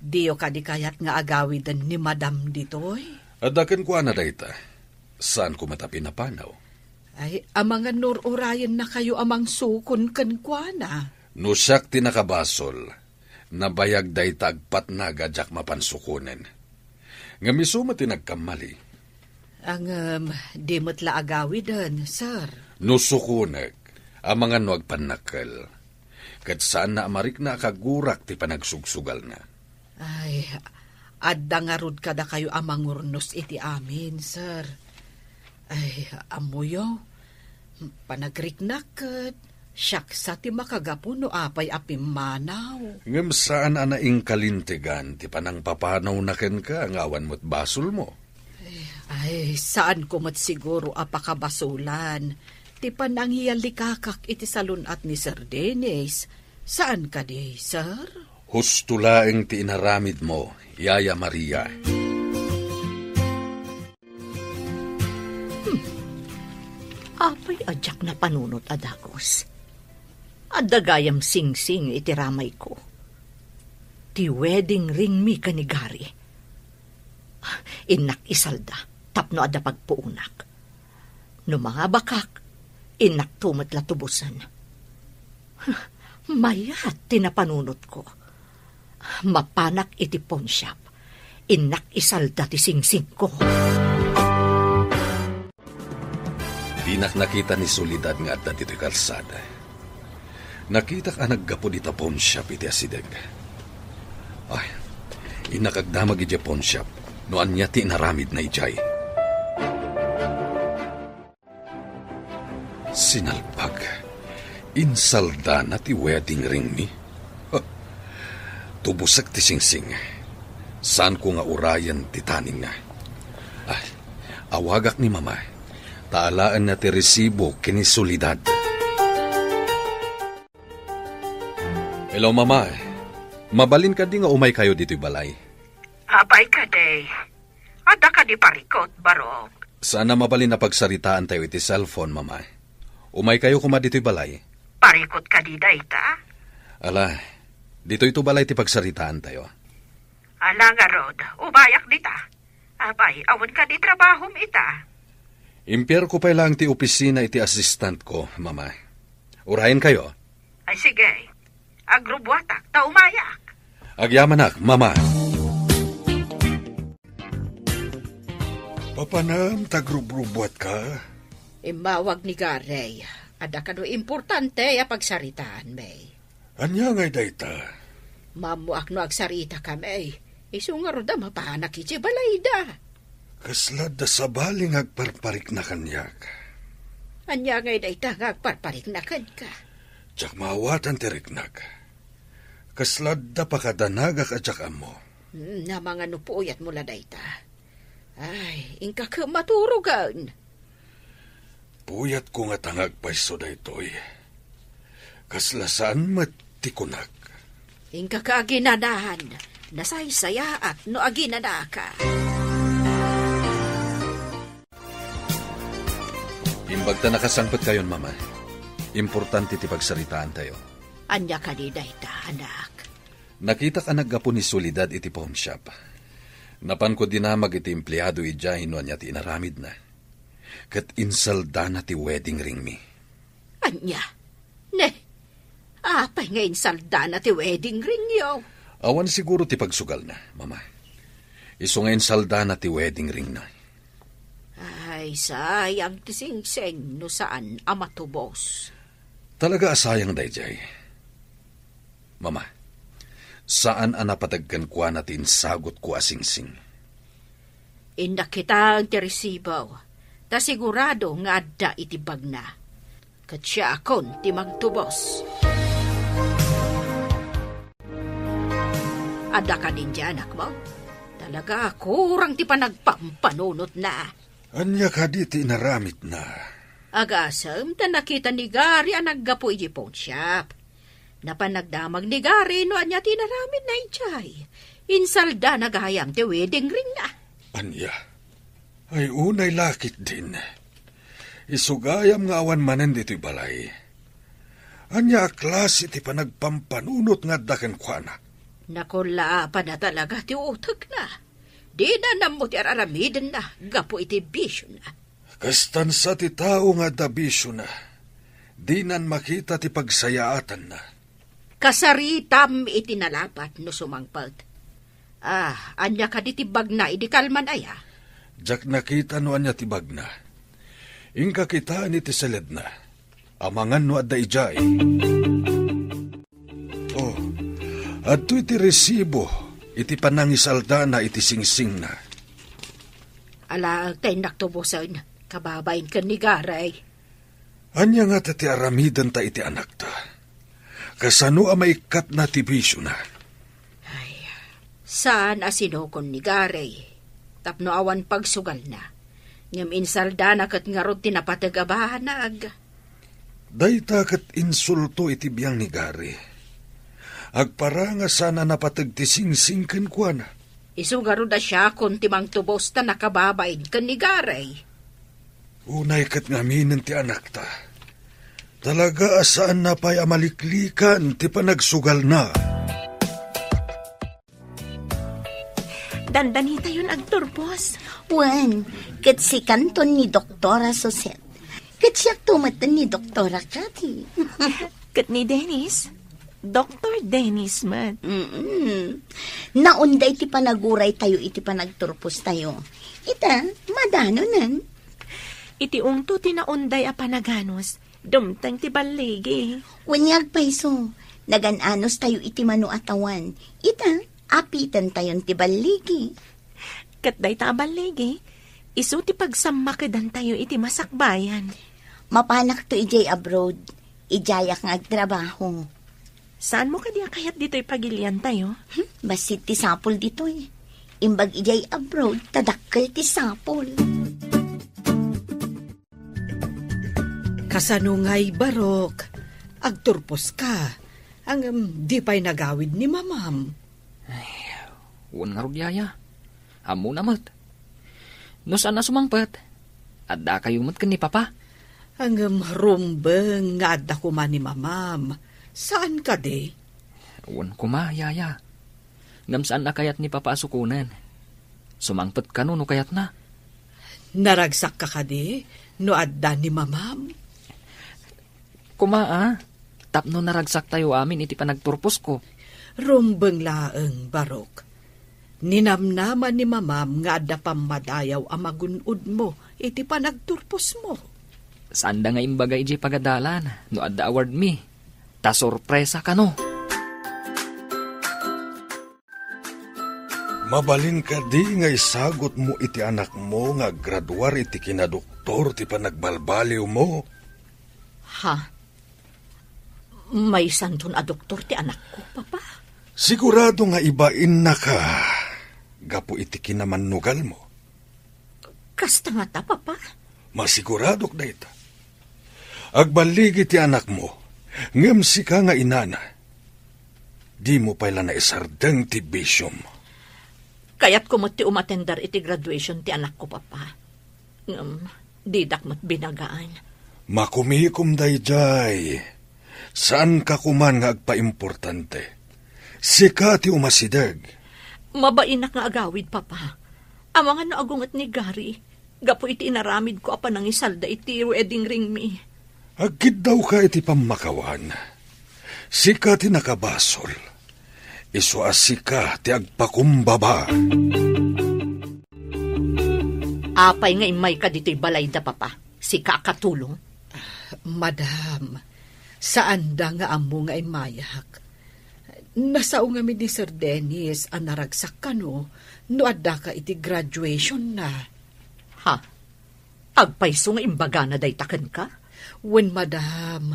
Diyo kadi kayat nga agawiden ni Madam ditoy? Adda kenkuana dayta. Saanko met a pinapanaw. Ay, amangan no ur-urayennakayo a mangsukon kenkuana. No siak ti nakabasol, nabayag dayta agpatnag a diak mapan sukonen. Ngem isu met ti nagkammali. Ngem, di met la agawiden, sir. No sukonek, amangan no agpannakkel. Ket saanna a marikna a kagurak ti panagsugsugalna. Ay, adda ngarud kadakayo a mangurnos iti amin, sir. Ay, ammoyo, panagriknak ket siak sa ti makagapu no apay a pimmanaw. Ngem saan a naingkalintegan ti panangpapanawna kenka nga awan met basolmo. Ay, saanko met siguro a pakabasolan ti panangiyalikakak iti salun-at ni Sir Dennis. Saan kadi, sir? Husto laeng ti inaramidmo, Yaya Maria. Hmm. Apay a diak napanunot a dagus? Adda gayam singsing iti ramayko. Ti wedding ring mi ken ni Gary. Innak isalda tapno adda pagpuonak. No mangabakak, innakto met la tubosen. Mayat ti napanunotko. Mapanak iti pawnshop, innak isalda ti singsingko. Dinak nakita ni Soledad nga adda ditoy kalsada. Nakitak a naggapu dita pawnshop iti asideg. Ay, innak agdamag idiay pawnshop no ania ti inaramidna idiay. Sinalpag. Insaldana ti wedding ringmi. Huh. Tubosek ti singsing. Saanko nga urayen ti taningna. Ah, awagak ni Mama. Ta alaenna ti resibo ken ni Soledad. Hello, Mama. Mabalin kadi nga umaykayo ditoy balay? Apay kadi? Adda kadi parikut, Barok? Saan a mabalin a pagsaritaantayo iti cellphone, Mama. Umaykayo koma ditoy balay. Parikut kadi dayta? Ala, ditoyto balay ti pagsaritaantayo. Ala ngarud, umayak dita. Apay, awan kadi trabahom ita? Impierko pay laeng ti opisina iti assistantko, Mama. Urayenkayo? Ay, sige. Agrubbuatak, ta umayak. Agyamanak, Mama. Papanam ta agrubrubuatka? Immawag ni Gary. Adda kano importante a pagsaritaan, May. Ania ngay dayta? Maammoak no agsarita kami. Isu ngarud a mapanak iti balayda. Kasla adda sabali nga agparparikna kaniak. Ania ngay dayta nga agparparikna kenka? Diak maawatan ti riknak. Kasla adda pakadanagak a diak ammo. Hmm, amangan no puyatmo la dayta. Ay, inka ket maturogen. Puyatko ngata nga agpayso daytoy. Kasla saan met ti kunak. Inka ka aginanahan, nasaysayaat no aginanaka. Imbag ta nakasangpetkayon, Mama. Importante ti pagsaritaantayo. Ania kadi dayta, anak? Nakitak a naggapu ni Soledad iti pawnshop. Napanko dinamag iti empleado idiay no ania ti inaramidna. Ket insaldana ti wedding ringmi. Ania? Ne, apay nga insaldana ti wedding ringyo? Awan siguro ti pagsugalna, Mama. Isu nga insaldana ti wedding ringna. Ay, sayang ti singsing no saan a matubos. Talaga a sayang daydiay. Mama, saan a napateg kenkuana ti insagutko a singsing. Innak kitaen ti resibo, ta sigurado nga adda iti bagna. Ket siakon ti mangtubos. Adda kadin diay anakmo? Talaga, kurang ti panagpampanunotna. Ania kadi ti inaramidna? Agasem ta nakita ni Gary a naggapu idiay pawnshop. Napan nagdamag ni Gary no ania ti inaramidna idiay. Insaldana gayam ti wedding ringna. Ania? Ay, unay la ketdin. Isu gayam nga awan manen ditoy balay. Ania a klase ti panagpampanunot nga adda kenkuana? Nakullaapanna talaga ti utekna. Dina nammo ti ar-aramidenna gapu iti bisiona. Kastan sa ti tao nga adda bisiona. Dinan makita ti pagsayaatanna. Kasaritam iti nalapat no sumangpet. Ah, ania kadi ti bagna idi kalman aya? Diak nakita no ania ti bagna. Inka kitaen iti seledna. Amangan no adda idiay. Oh, adtoy ti resibo iti panangisaldana iti singsingna. Alaek ta innak tubosen, kababain ken ni Gary. Ania ngata ti aramidenta iti anakta? Kasano a maikkatna ti bisiona? Ay, saan a sinukon ni Gary tapno awan pagsugalna. Ngem insaldana ket ngarud ti napateg a banag. Dayta ket insulto iti biang ni Gary. Agparang a saan a napateg ti singsing kenkuana. Isu ngarud a siakon ti mangtubos ta nakababain ken ni Gary. Unay ket ngaminen ti anakta. Talaga a saanna pay a maliklikan ti panagsugalna. Dandanitayon agturpos. Wen, ket sikanton ni Doktora Suset. Ket siakto met ni Doktora Cathy. Ket ni Dennis? Doktor Dennis met. Mm-mm. Naunday ti panaguraytayo iti panagturpostayo. Ita, madanonen. Iti ungto ti naunday a panaganus, dumteng ti balligi. Wen nga agpayso, nagan-anustayo iti mano a tawan. Ita, apitentayon ti balligi. Ket dayta a balligi, isu ti pagsammakedantayo iti masakbayan. Mapanakto idiay abroad, idiayak nga agtrabaho. Saanmo kadi a kayat ditoy pagiliantayo? Hmm, bassit ti sapul ditoy. Imbag idiay abroad, ta dakkel ti sapul. Kasano ngay, Barok? Agturposka. Ngem, di pay nagawid ni Mamam. Ay, wen ngarud, Yaya. Ammona met. No saan a sumangpet, addakayo met ken ni Papa. Ngem rumbeng nga adda koma ni Mamam. Saan kadi? Wen koma, Yaya. Ngem saan a kayat ni Papa a sukonen. Sumangpet kano no kayatna. Naragsakka kadi no adda ni Mamam? Koma, a, tapno naragsaktayo amin iti panagturposko. Rumbeng laeng, Barok. Ninamnama ni Mamam nga adda pammadayaw a magun-odmo iti panagturposmo. Saanda nga imbaga idiay pagadalan no adda awardmi. Ta sorpresa kano. Mabalin kadi nga isagutmo iti anakmo nga aggraduar iti kinadoktor ti panagbalbaliwmo? Ha? Maysanton a doktor ti anakko, Papa? Sigurado nga ibainnaka gapu iti kinamannugalmo. Kasta ngata, Papa? Masiguradok dayta. Agballigi ti anakmo, ngem sika nga inana, dimo pay la naisardeng ti bisiom. Kayatko met ti umatender iti graduation ti anakko, Papa. Ngem, didak met binagaan. Makumikom daydiay. Saanka koman nga agpaimportante. Sika ti umasideg. Mabainak nga agawid, Papa. Amangan no agunget ni Gary, gapu iti inaramidko a panangisalda iti wedding ringmi. Agkiddawka iti pammakawan. Sika ti nakabasol. Isu a sika ti agpakumbaba. Apay nga immayka ditoy balayda, Papa? Sika a katulong? Madam, saanda nga ammo nga immayak. Nasao ngamin ni Sir Dennis a naragsak kano no addaka iti graduationna. Ha? Agpayso nga imbagana dayta kenka? Wen, madam.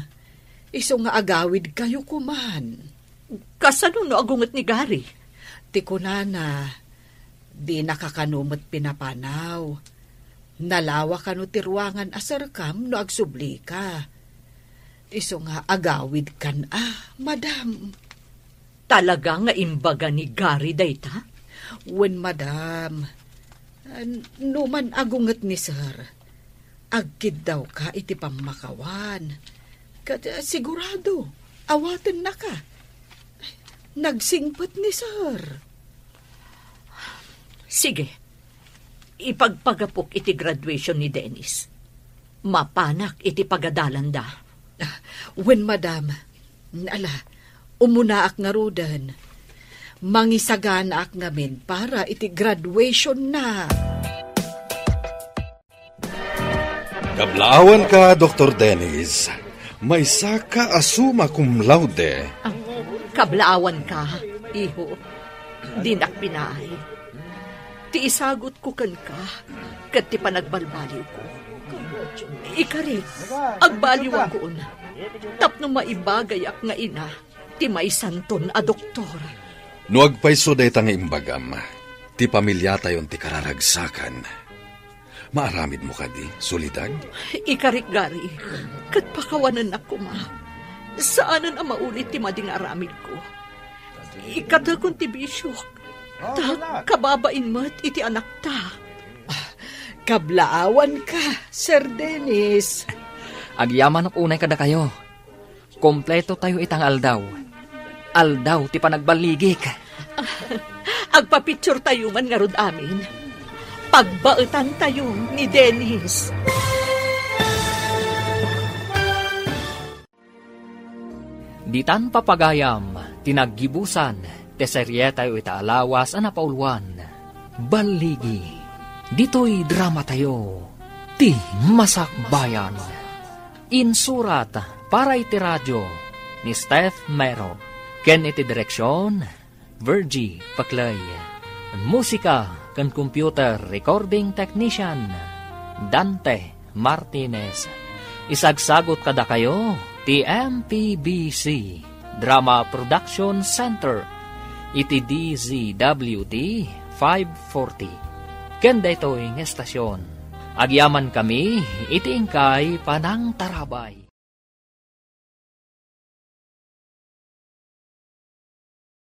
Isu nga agawidkayo koman. Kasano no agunget ni Gary? Ti kunana, dinaka kano met pinapanaw. Nalawa kano ti ruangan a serkam no agsublika. Isu nga agawidkan a, madam. Talaga nga imbaga ni Gary dayta? Wen, madam. N-, no man agunget ni Sir, agkiddawka iti pammakawan. Ket, eh, sigurado, awatennaka. Nagsingpet ni Sir. Sige, ipagpagapok iti graduation ni Dennis. Mapanak iti pagadalanda. Ah, wen, madam. Ala, umunaak ngaruden. Mangisaganaak ngamin para iti graduationna. Kablaawanka, Doktor Dennis. Maysaka a summa cum laude. Ah, kablaawanka, iho. Dinak pinaay. Ti isagutko kenka, ket ti panagbalbaliwko. Ikarik, agbaliwakon, tapno maibagayak nga ina ti maysanton a doktor. No agpayso dayta nga imbagam, ti pamiliatayon ti kararagsakan. Maaramidmo kadi, Soledad? Ikarik, Gary, ket pakawanennak koma. Saanen a maulit ti madi nga aramidko. Ikatekon ti bisiok, ta kababain met iti anakta. Ah, kablaawanka, Sir Dennis. Agyamanok unay kadakayo. Kompleto tayo ita nga aldaw. Aldaw ti panagballigik. Agpapicture tayo man ngarud amin. Pagbaetan tayo ni Dennis. Ditan papagayam ti naggibusan ti serietayo ita a lawas a napauluan, Balligi. Ditoy dramatayo, Ti Masakbayan. Insurat para iti radio ni Steph Mero ken iti direksion, Virgie Paclay. Musika ken computer recording technician, Dante Martinez. Isagsagot kadakayo ti M P B C Drama Production Center iti D Z W T five forty. Ken daytoy nga estasion, agyamankami iti inkay panangtarabay.